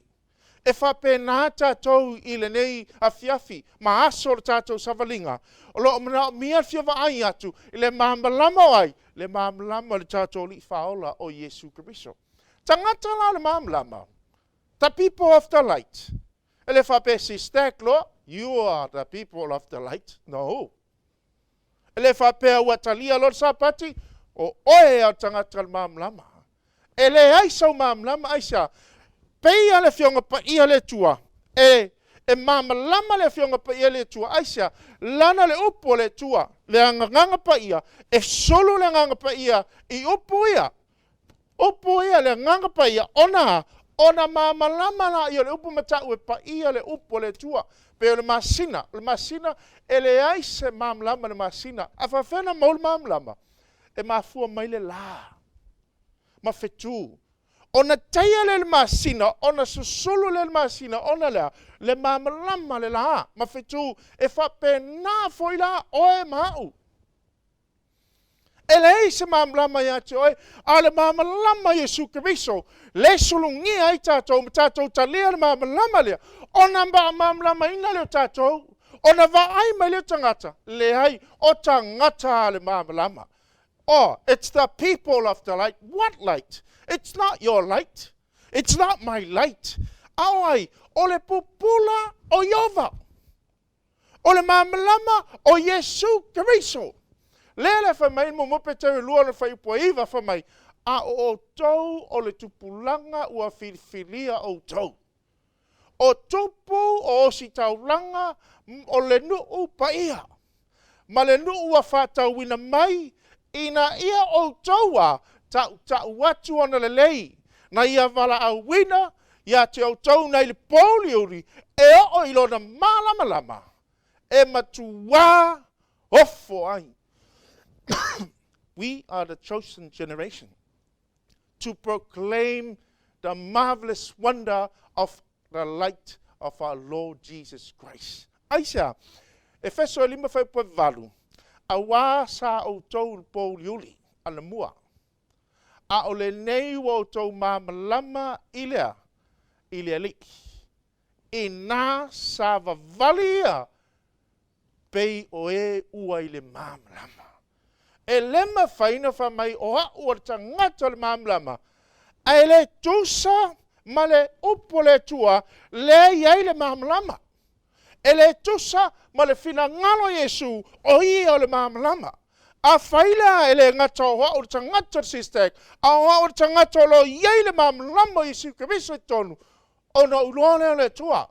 E faapena tatou i lenei afiafi ma aso o le tatou savaliga, o lo o manaomia le fia vaai atu i le malamalama o ai? Le malamalama o le tatou Alii Faaola o Iesu Keriso. Tagata la o le malamalama, the people of the light. E le faapea sister loa, you are the people of the light. No. E le faapea ua talia loa le Sapati, o oe a o le tagata o le malamalama. E leai sau malamalama, aisea? Pei lava le Afioga Paia a le Atua, e, e malamalama le Afioga Paia a le Atua, aisea? Lana le Upu a le Atua, le Agaga Paia, e sulu le Agaga Paia i Upu ia. Upu ia, le Agaga Paia, ona a? Ona malamalama laia o le Upu matau e paia le Upu a le Atua. Pei o le masina, o le masina, e leai se malamalama i le masina. A faapefea ona maua le malamalama? E mafua mai le la ma fetu. Ona taia lea i le masina, ona susulu lea i le masina, ona le a? Le malamalama le la ma fetu. E faapena foi la oe ma au. E leai se malamalama ia te oe, a o le malamalama o Iesu Keriso, le sulugia ai tatou ma tatou talia le malamalama lea, ona malamalamaina lea o tatou, ona vaai mai lea o tagata, leai, o tagata a le malamalama. Oh, it's the people of the light. What light? It's not your light. It's not my light. A o ai? O le pupula o Ieova. O le malamalama o Iesu Keriso. Lea la e fai mai muamua Peteru e lua ona fuaiupu e iva, fai mai, A o outou o le tupulaga ua filifilia outou, o tupu o ositaulaga o le nuu paia, ma le nuu ua faatauina mai, ina ia outou a tautau atu ona lelei, na ia valaauina ia te outou nai le pōuliuli e oo i lona malamalama e matuā ofo ai. We are the chosen generation to proclaim the marvelous wonder of the light of our Lord Jesus Christ. Aisea? Efeso e lima fuaiupu e valu, Auā sa outou i le pōuliuli anamua, a o lenei ua outou malamalama i le a? I le Alii. Inā sa vavali ia pei o e ua i le malamalama. E le mafai ona fai mai o au o le tagata o le malamalama, ae le tusa ma le upu a le Atua lea e i ai le malamalama. E le tusa ma le finagalo o Iesu o ia o le malamalama. Afai la e le gata o au le tagata o le SYSTAC, a o au le tagata o lo o i ai le malamalama o Iesu Keriso i totonu, ona ou iloa lea o le Atua.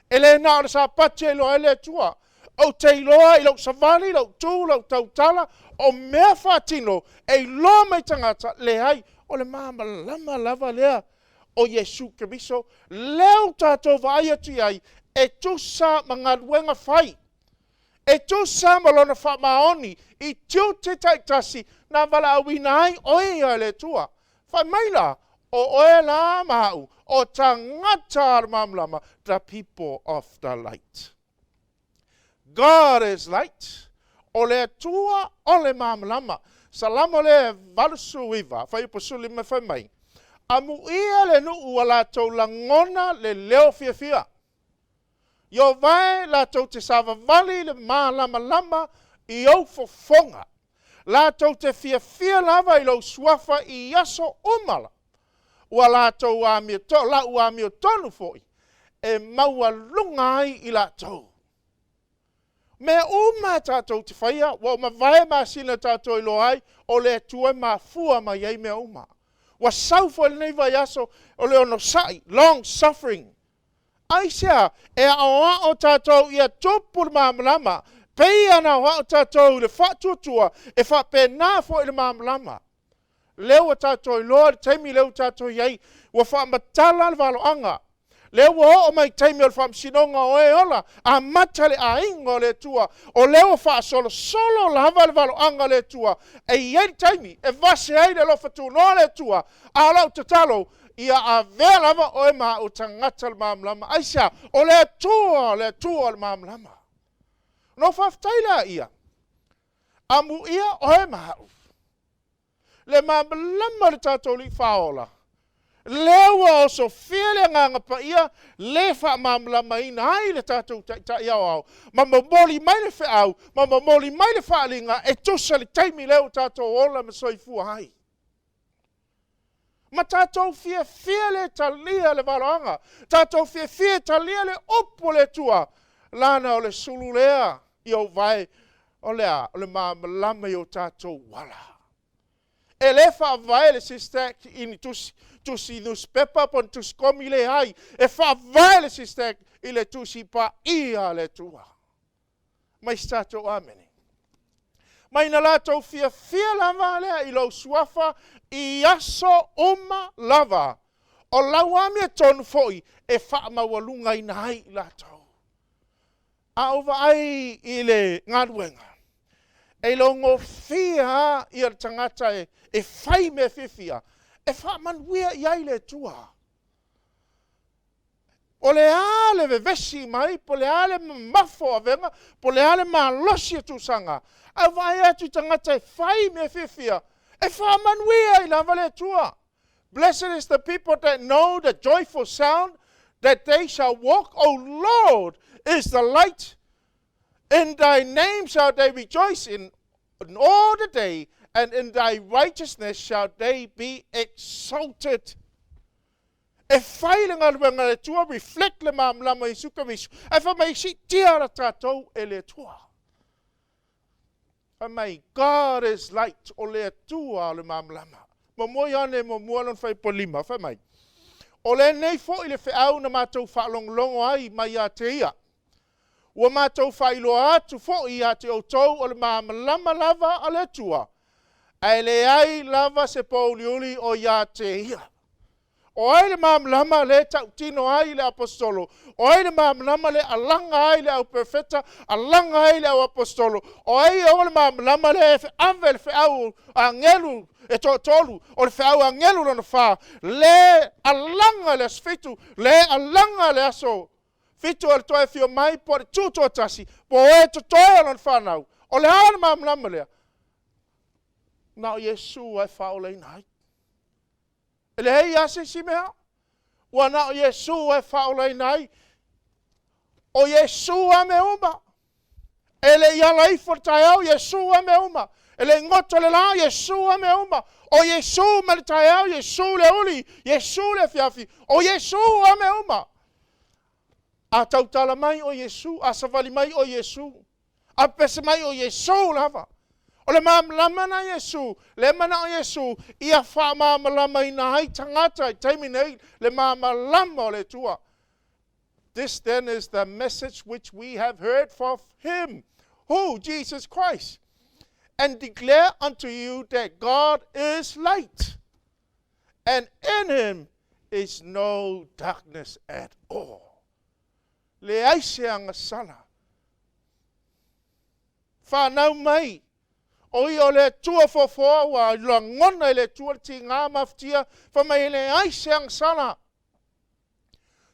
E le na o le Sapati e iloa ai le Atua. Ou te iloa i lou savali, lou tu, lou tautala, o mea faatino e iloa mai tagata, leai, o le malamalama lava lea o Iesu Keriso, lea ua tatou vaai atu i ai, e tusa ma galuega fai, e tusa ma lona faamaoni i tiute taitasi na valaauina ai o ia e le Atua. Fai mai la, o oe la ma au, o tagata a le malamalama, the people of the light. God is light. O le Atua o le malamalama. Salamo le 89, fuaiupu 15 fai mai, Amuia le nuu ua latou lagona le leo fiafia. I o vae latou te savavali i le malamalama i ou fofoga. Latou te fiafia lava i lou suafa i aso uma la. Ua latou amio to, lau amiotonu foi e maualuga ai i latou. Mea uma tatou te faia, ua mavae masina tatou iloa ai, o le Atua e mafua mai ai mea uma. Ua sau foi lenei vaiaso o le onosai, long suffering. Aisea? E aoao tatou ia tupu le malamalama, pei ona aoao tatou i le faatuatua, e faapena foi le malamalama. Lea ua tatou iloa le taimi lea ua tatou i ai, ua faamatala le valoaga. Lea ua oo mai taimi o le faamasinoga o e ola, amata le aiga o le Atua. O lea ua faasolosolo lava le valoaga o le Atua, e i ai le taimi e vase ai le alofa tunoa o le Atua. A o lau tatalo, ia avea lava oe ma au tagata le malamalama. Aisea? O le Atua, o le Atua o le malamalama. Ona ou faafetai lea ia, amuia oe ma au. Le malamalama o le tatou Alii Faaola, lea ua osofia le Agaga Paia, le faamalamalamaina ai le tatou Taitai Aoao, ma momoli mai le feau, ma momoli mai le faaaliga e tusa le taimi lea ua tatou ola ma soifua ai. Ma tatou fiafia le talia le valoaga, tatou fiafia e talia le upu o le Atua, lana o le sulu lea i ou vae, o le a? O le malamalama i o tatou ala. E le faavae le SYSTAC i ni tusi, tusi nusipepa po o ni tusi komi, leai. E faavae le SYSTAC i le tusi paia a le Atua. Mai se tatou amene. Mai na latou fiafia lava lea i lou suafa i aso uma lava. O lau amiotonu foi e faamaualugaina ai i latou. A ou vaai i le galuega, e iloagofie lava ia le tagata e fai mea fiafia, e faamanuia i ai le Atua. O le a le vevesi mai, po o le a le mamafa o avega, po o le a le malosi o tuusaga, ae ou vaai atu i tagata e fai mea fiafia, e faamanuia ai lava le Atua. Blessed is the people that know the joyful sound, that they shall walk, O Lord, is the light. In thy name shall they rejoice in all the day, and in thy righteousness shall they be exalted. E fai le galuega a le Atua, reflect le malamalama o Iesu Keriso, ae fai mai siitia la tatou e le Atua. Fai mai, God is light, o le Atua o le malamalama. Muamua Ioane muamua lona fuaiupu 5, fai mai, O lenei foi le feau na matou faalogologo ai mai ia te ia. Ua matou faailoa atu foi ia te outou o le malamalama lava a le Atua, ae leai lava se pōuliuli o ia te ia. O ai le malamalama le tautino ai le aposetolo? O ai le malamalama le alaga ai le au perofeta, alaga ai le au aposetolo? O ai e ou le malamalama le ave le feau agelu e toatolu, o le feau agelu lona fa, le alaga le aso 7, le alaga le aso 7 o le toe afio mai, po o le tutoatasi, po o e totoe o lona whanau. O le a le malamalama lea? Na o Iesu e faaolaina ai. E leai lava se isi mea. Ua na o Iesu e faaolaina ai. O Iesu lava mea uma. E le i ala ifo le taeao, Iesu lava mea uma. E le i goto le la, Iesu lava mea uma. O Iesu ma le taeao, Iesu le uli, Iesu le afiafi. O Iesu lava mea uma. A tautala mai o Iesu, a savali mai o Iesu, a pese mai o Iesu lava. O le malamalama na Iesu, le manao Iesu, ia faamalamalamaina ai tagata i taimi nei le malamalama o le Atua. This then is the message which we have heard from him, who? Jesus Christ, and declare unto you that God is light, and in him is no darkness at all. Leai se agasala. Whanau mai, o ia o le Atua foafoa ua lagona i le Atua le tigā mafatia, fai mai e leai se agasala.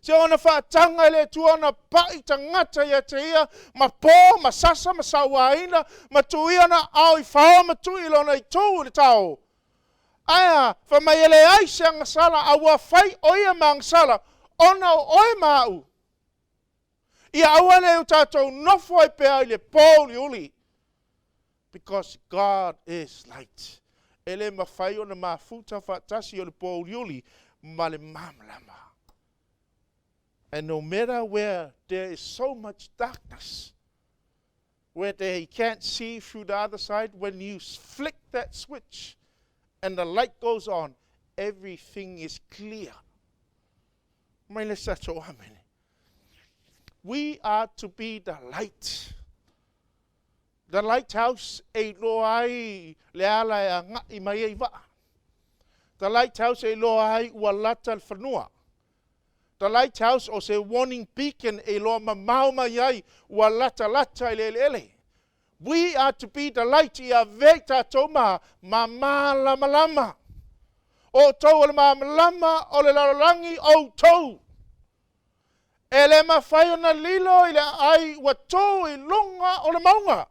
Se ona faataga e le Atua ona pai tagata ia te ia, ma po, ma sasa, ma sauaina, ma tuia na ao i whao, ma tui lona i tū i le tao. Ae a, fai mai e leai se agasala, a ua fai o ia ma agasala, ona o oe ma au. Ia aua ne i o tatou nofo ai pea i le pōuliuli. Because God is light. E le mafai ona mafuta faatasi o le pōuliuli ma le malamalama. And no matter where there is so much darkness, where they can't see through the other side, when you flick that switch and the light goes on, everything is clear. Mai le sato amene. We are to be the light. The lighthouse e iloa ai le ala e agai mai ai vaa. The lighthouse e iloa ai ua lata le fanua. The lighthouse o se warning beacon e iloa mamao mai ai ua latalata i le eleele. We are to be the light ia avea i tatou ma mamalamalama. O outou o le malamalama o le lalolagi outou. E le mafai ona lilo i le aai ua tū i luga o le mauga.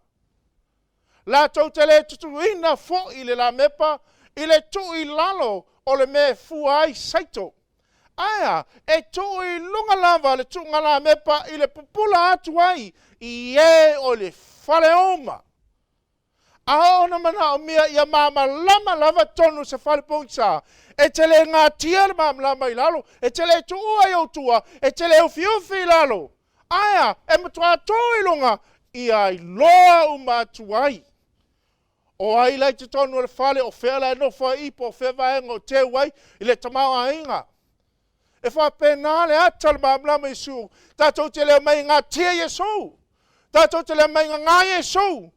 Latou te le tutuina foi le lamepa i le tuu i lalo o le mea e fua ai saito. Ae e tuu i luga lava le tuuga lamepa i le pupula atu ai i e o i le fale uma. A oo ona manaomia ia malamalama lava tonu se fale pogisa, e te le gatia le malamalama i lalo, e te le tuua i ou tua, e te le ufiufi i lalo. Ae a, e matua tū i luga, ia iloa uma atu ai. O ai la i totonu o le fale, o fea la e nofo ai i, po o fea vaega o teu ai i le tamaoaiga. E faapena le ata o le malamalama Iesu. Tatou te le omai e gatia Iesu. Tatou te le omai e gagā Iesu.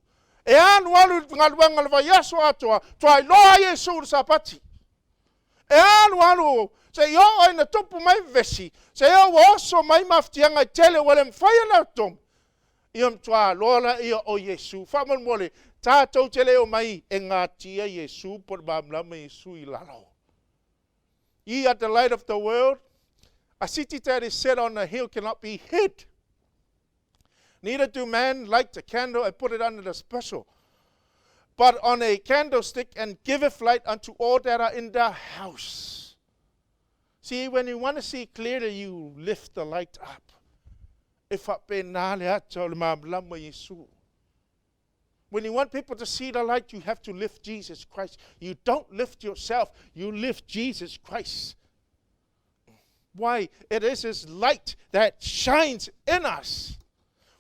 E alualu i le galuega o le vaiaso atoa, toa iloa Iesu i le Sapati. E alualu seia oo ina tupu mai vevesi, seia oo ua oso mai mafatiaga e tele ua le mafai ona totogi, ia matua loa lea o Iesu. Faamolemole, tatou te le omai e gatia Iesu po o le malamalama Iesu i lalo. Ye are the light of the world. A city that is set on a hill cannot be hid. Neither do men light a candle and put it under the bushel, but on a candlestick and giveth light unto all that are in the house. See, when you want to see clearly, you lift the light up. E faapena le ata o le malamalama Iesu. When you want people to see the light, you have to lift Jesus Christ. You don't lift yourself, you lift Jesus Christ. Why? It is His light that shines in us.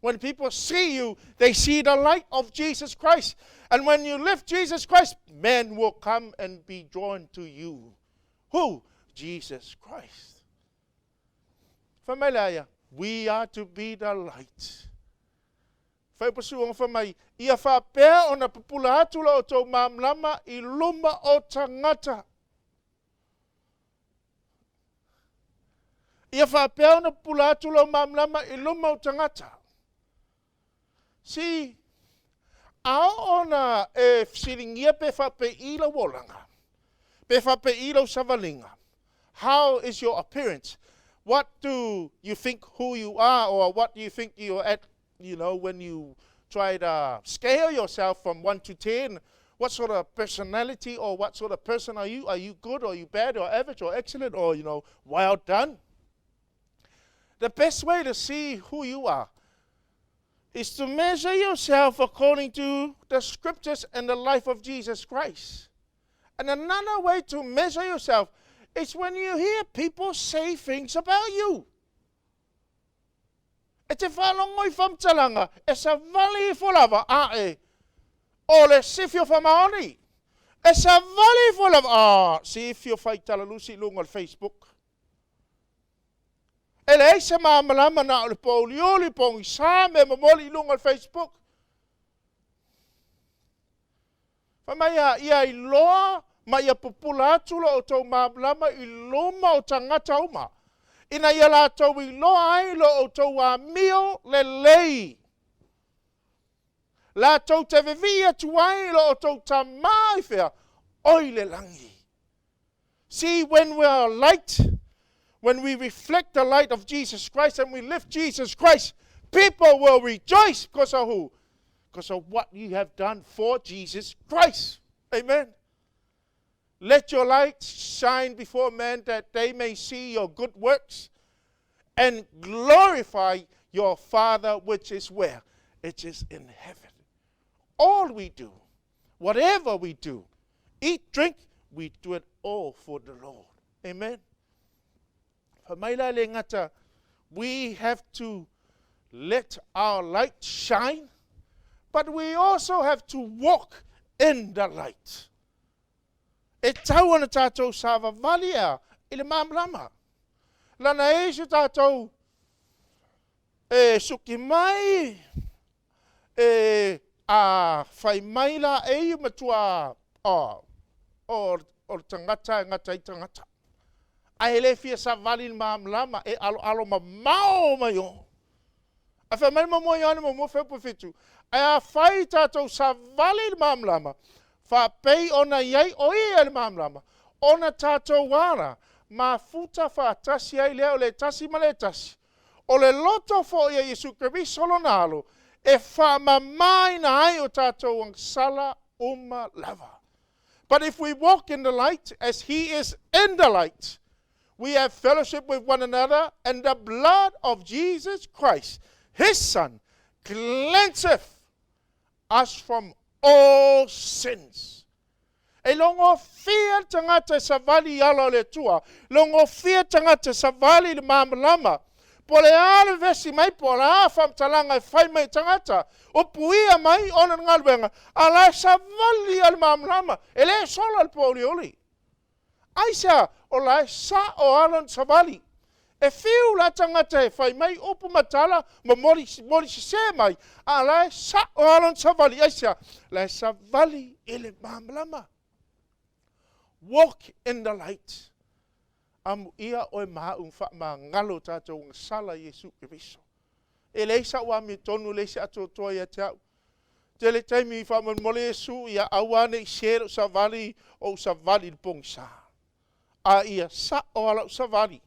When people see you, they see the light of Jesus Christ. And when you lift Jesus Christ, men will come and be drawn to you. Who? Jesus Christ. Fai mai le aia, we are to be the light. Faiupasuaga fai mai, Ia faapea ona pupula atu la outou malamalama i luma o tagata. Ia faapea ona pupula atu lou malamalama i luma o tagata. See, a oo ona e fesiligia pe faapei lau olaga, pe faapei lau savaliga, how is your appearance? What do you think who you are or what do you think you're at, when you try to scale yourself from 1 to 10, what sort of personality or what sort of person are you? Are you good or are you bad or average or excellent or, well done? The best way to see who you are is to measure yourself according to the scriptures and the life of Jesus Christ. And another way to measure yourself is when you hear people say things about you. E te faalogo i faamatalaga e savali ifo lava ae o le sifi o faamaoni. E savali ifo lava, a sifi o faitalalusi i luga o le Facebook. E leai se malamalama na o le pōuliuli, pogisa, mea momoli i luga o le Facebook. Fai mai a ia iloa ma ia pupula atu lo outou malamalama i luma o tagata uma, ina ia latou iloa ai lo outou amio lelei. Latou te vevii atu ai lo outou Tama i fea? O i le lagi. See, when we are light, when we reflect the light of Jesus Christ and we lift Jesus Christ, people will rejoice because of who? Because of what you have done for Jesus Christ. Amen. Let your light shine before men that they may see your good works and glorify Your Father which is where? It is in heaven. All we do, whatever we do, eat, drink, we do it all for the Lord. Amen. Fai mai la le gata, we have to let our light shine, but we also have to walk in the light. E tau ana tātou savavali ea i le malamalama. Lana e si tātou e suki mai, e a fai mai la e i matua o, o, o le tagata e gata ai tagata. Ae e le fia savali i le malamalama e aloalo mamao mai o. Ae fai mai le muamua Ioane muamua fuaiupu 7, ae afai tatou savali i le malamalama, faapei ona i ai o ia i le malamalama, ona tatou ala mafuta faatasi ai lea o le tasi ma le tasi, o le loto foi o Iesu Keriso lona alo, e faamamaina ai o tatou agasala uma lava. But if we walk in the light as he is in the light, we have fellowship with one another, and the blood of Jesus Christ, his Son, cleanseth us from all sins. E logofie le tagata e savali i ala o le Atua, logofie le tagata e savali i le malamalama. Po o le a le vevesi mai, po o le a faamatalaga e fai mai e tagata, upuia mai ona le galuega, a la e savali lava i le malamalama, e le sola le pōuliuli. Aisea? O la e sa'o lava lona savali. E fiu la tagata e fai mai upu ma tala ma moli, moli sesē mai, a la e sa'o lava lona savali. Aisea? La e savali i le malamalama. Walk in the light. Amuia oe ma a'u faamagalo o tatou agasala i Iesu Keriso. E leai sa'u amiotonu, e leai se atoatoa ia te a'u. Tele taimi faamolemole Iesu ia aua ne i sē lo'u savali, ou savali i le pogisa. A ia sa'o lava la'u savali.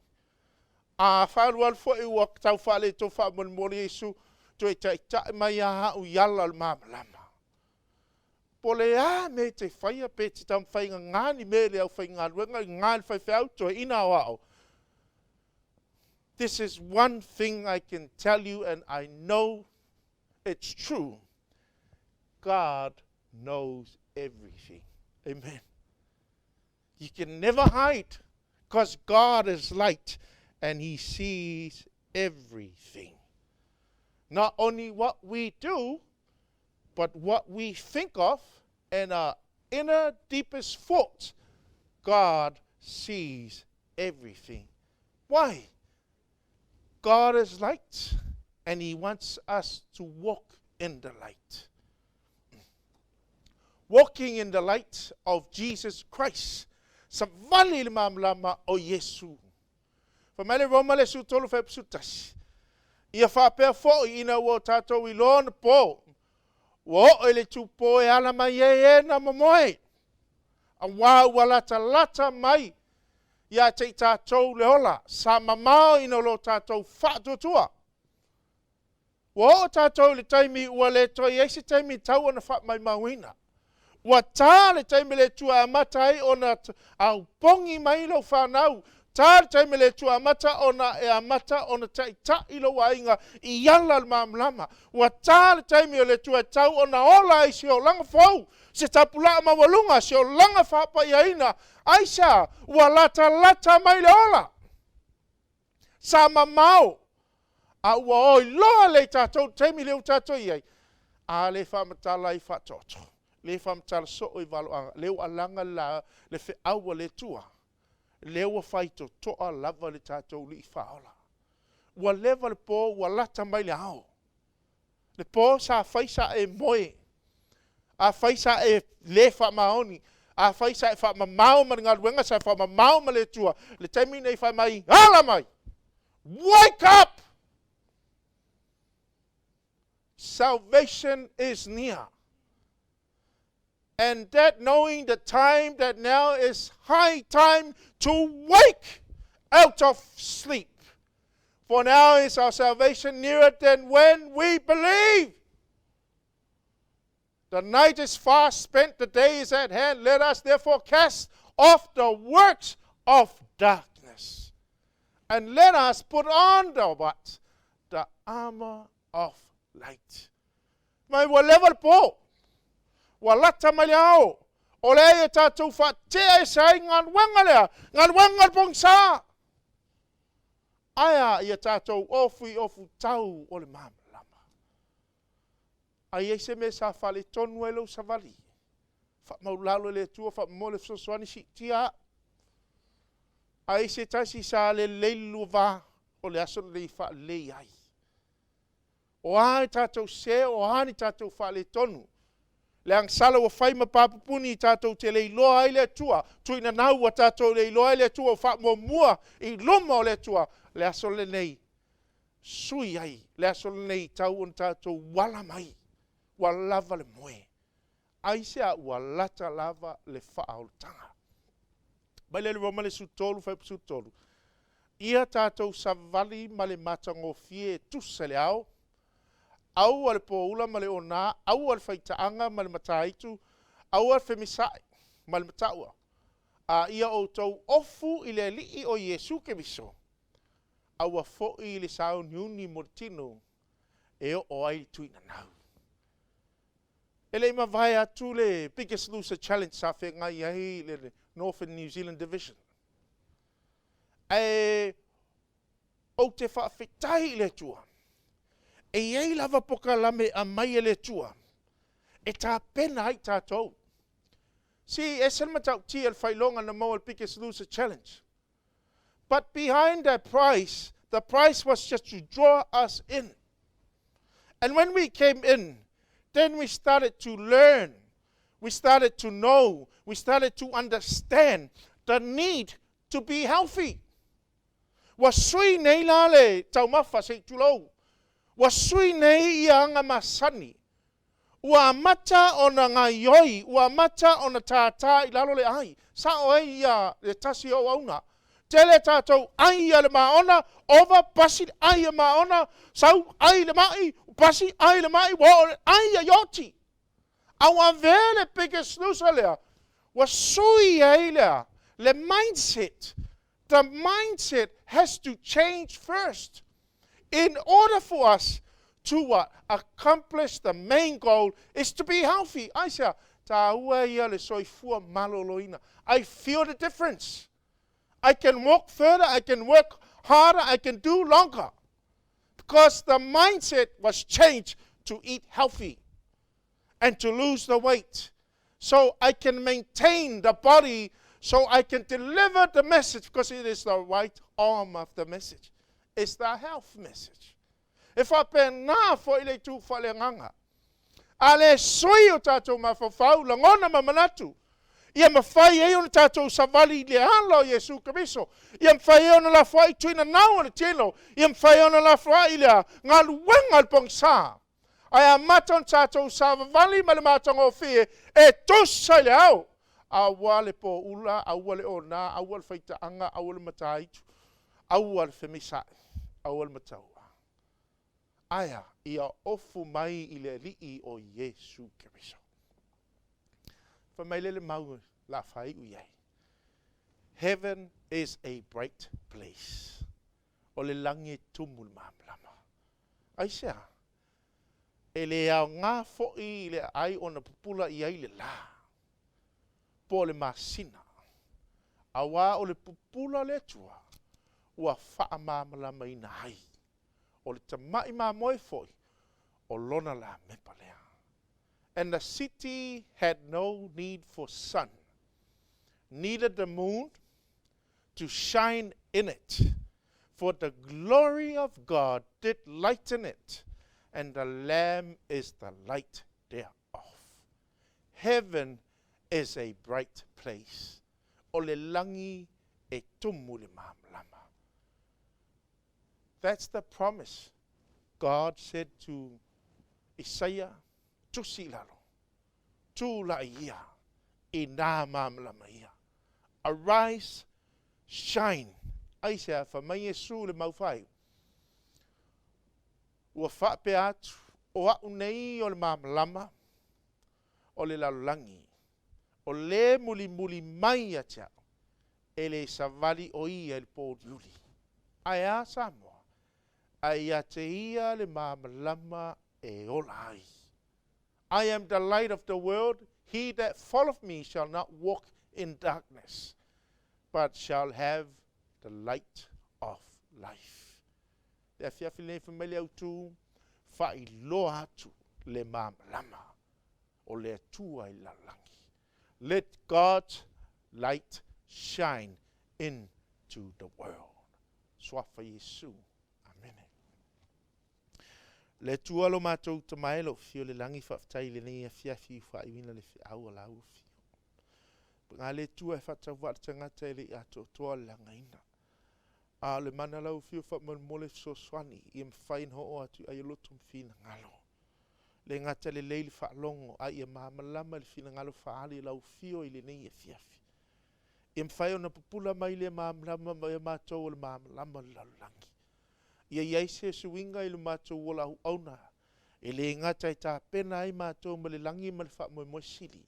A faaalualu foi ua tau faaletonu faamolemole Iesu, toe ta'ita'i mai lava a'u i ala o le malamalama. Po o le a mea e te faia pe te taumafai e gagā ni mea i le aufaigaluega, gagā i le faifeau, toeaina aoao. This is one thing I can tell you and I know it's true. God knows everything. Amen. You can never hide because God is light and He sees everything. Not only what we do, but what we think of and our inner deepest thoughts. God sees everything. Why? God is light and He wants us to walk in the light. Walking in the light of Jesus Christ. Savali i le malamalama o Iesu. Fai mai le Roma le 13 fuaiupu 11. Ia faapea foi ina ua o tatou iloa ona po, ua oo i le itupo e ala mai ai e na momoe, auā ua latalata mai ia te i tatou le ola, sa mamao ina o lo tatou faatuatua. Ua oo tatou i le taimi ua le toe i ai se taimi e tatau ona faamaumauina. Ua ta le taimi le Atua e amata ai ona aupogi mai lou fanau. Ta le taimi le Atua e amata ona e amata ona ta'ita'i lou aiga i ala o le malamalama. Ua ta le taimi o le Atua e tatau ona ola ai se olaga fou, se tapulaa maualuga, se olaga faapaiaina. Aisea? Ua latalata mai le ola. Sa mamao, a ua oi loa lea i tatou le taimi lea ua tatou i ai, a le faamatala ai faataoto, le faamatala soo i valoaga, lea ua alaga le la, le feau a le Atua, lea ua faitotoa lava le tatou Alii Faaola. Ua leva le po, ua lata mai le ao. Le po sa fai sa e moe, afai sa e le faamaoni, afai sa e faamamao ma le galuega, sa e faamamao ma le Atua, le taimi nei fai mai, ala mai! Wake up! Salvation is near. And that knowing the time that now is high time to wake out of sleep. For now is our salvation nearer than when we believe. The night is fast spent, the day is at hand. Let us therefore cast off the works of darkness. And let us put on the what? The armor of light. Mai ua leva le po, ua lata mai le ao, o lea ia tatou faatea ese ai galuega lea, galuega o le pogisa. Ae a ia tatou ofu i ofu tau o le malamalama. A i ai se mea sa faaletonu ai lou savali, faamaulalo i le Atua faamolemole fesoasoani siitia au. A i ai se tasi sa le lelei le lua va, o le aso lenei e faalelei ai. O a tatou sese, o a ni tatou faaletonu, le agasala ua fai ma papupuni tatou te le iloa ai le Atua, tuinanau ua tatou le iloa ai le Atua ua faamuamua i luma o le Atua, le aso lenei, sui ai le aso lenei e tatau ona tatou ala mai, ua lava le moe. Aisea? Ua lata lava le faaolataga. Mai le Roma le 13 fuaiupu 13. Ia tatou savali ma le matagofie e tusa i le ao, aua le poula ma le ona, aua le faitaaga ma le mataitu, aua le femisaai ma le mataua, a ia outou ofu i le Alii o Iesu Keriso, aua foi le sauniuni mo le tino e oo ai le tuinanau. E le i mavae atu le Biggest Loser Challenge sa feagai ai le Northern New Zealand Division. Ae ou te faafetai i le Atua, e i ai lava polokalame e aumai e le Atua e tapena ai tatou. See, e ese le matautia le faailoga na maua le Biggest Loser Challenge. But behind that price, the price was just to draw us in. And when we came in, then we started to learn. We started to know. We started to understand the need to be healthy. Ua sui nei la le taumafa se i tulou. Ua sui nei ia aga masani. Ua amata ona gaioi, ua amata ona tātā i lalo le ai. Sao ai ia le tasi o auauna. Tele tatou ai ia le maona, ova pasi le ai a maona, sau ai le mai, pasi ai le mai, ua oo le ai ia ioti. A ua avea le Biggest Loser lea, ua sui ai lea, le mindset. The mindset has to change first in order for us to what? Accomplish the main goal is to be healthy. Aisea? Taua ia le soifua maloloina. I feel the difference. I can walk further, I can work harder, I can do longer. Because the mindset was changed to eat healthy and to lose the weight. So I can maintain the body, so I can deliver the message, because it is the right arm of the message. It's the health message. E faapena foi le itu faaleagaga. A le sui o tatou mafaufau, lagona ma manatu, ia mafai ai ona tatou savali i le ala o Iesu Keriso, ia mafai ai ona lafoai tuinanau o le tino, ia mafai ai ona lafoai le galuega o le pogisa. Ae amata ona tatou savavali ma le matagofie e tusa i le ao. Aua le poula, aua le ona, aua le faitaaga, aua le mataitu, aua le femisaai, aua le mataua. Ae a, ia ofu mai i le Alii o Iesu Keriso. Fai mai le le mau la faaiu i ai. Heaven is a bright place. O le lagi e tumu le malamalama. Aisea? E le aoga foi i le aai ona pupula i ai le la, po o le masina, aua o le pupula o le Atua ua faamalamalamaina ai. O le tamai mamoe foi o lona lamepa lea. And the city had no need for sun, neither the moon to shine in it, for the glory of God did lighten it, and the Lamb is the light thereof. Heaven is a bright place. O le lagi e tumu le malamalama. That's the promise God said to Isaiah, tusi i lalo, tula'i ia i nā malamalama ia. Arise, shine. Aisea? Fai mai Iesu le mau faaiu. Ua faapea atu, o au nei o le malamalama o le lalolagi, o le mulimuli mai ia te au, e le savali o ia i le pōuliuli. Ae a Samoa? Ae ia te ia le malamalama e ola ai. I am the light of the world. He that followeth me shall not walk in darkness, but shall have the light of life. Le afiafi lenei fai mai le autu, faailoa atu le malamalama o le Atua i le lalolagi. Let God's light shine into the world. Suafa Iesu. Amene. Le Atua lo matou Tama e, lo afio i le lagi, faafetai i lenei afiafi i faaiuina le feau a lau afio. Paga le Atua e faatauvaa le tagata e le i atoatoa le lagaina. A o le mana lau afio faamolemole fesoasoani ia mafai ona oo atu i ai o loto ma finagalo. Le gata lelei le faalogo a ia malamalama i le finagalo faaali o lau afio i lenei afiafi. Ia mafai ona pupula mai lea malamalama ma ia matou o le malamalama o le lalolagi. Ia i ai se suiga i lo matou ola auauna, e le gata e tapena ai matou ma le lagi ma le faamoemoe sili,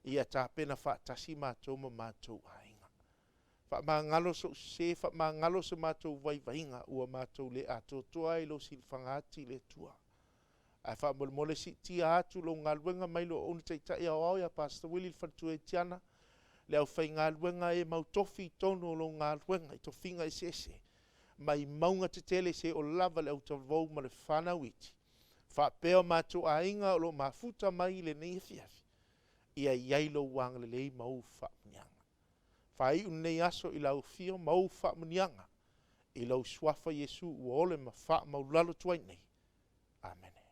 ia tapena faatasi matou ma matou aiga. Faamagalo sou sese, faamagalo se matou vaivaiga ua matou le atoatoa ai i lou silafaga ati i le Atua. Ae faamolemole siitia atu lou galuega mai lou auauna taitai aoao ia Pastor Willie le faletua Etiana, le aufaigaluega e mau tofi i totonu o lou galuega i tofiga eseese, mai mauga tetele seia oo lava i le autalavou ma le fanau iti, faapea o matou aiga o lo o mafuta mai i lenei afiafi, ia i ai lou agalelei ma ou faamanuiaga. Faaiu lenei aso i lau afio ma ou faamanuiaga i lou suafa Iesu ua ole ma faamaualalo atu ai nei. Amene.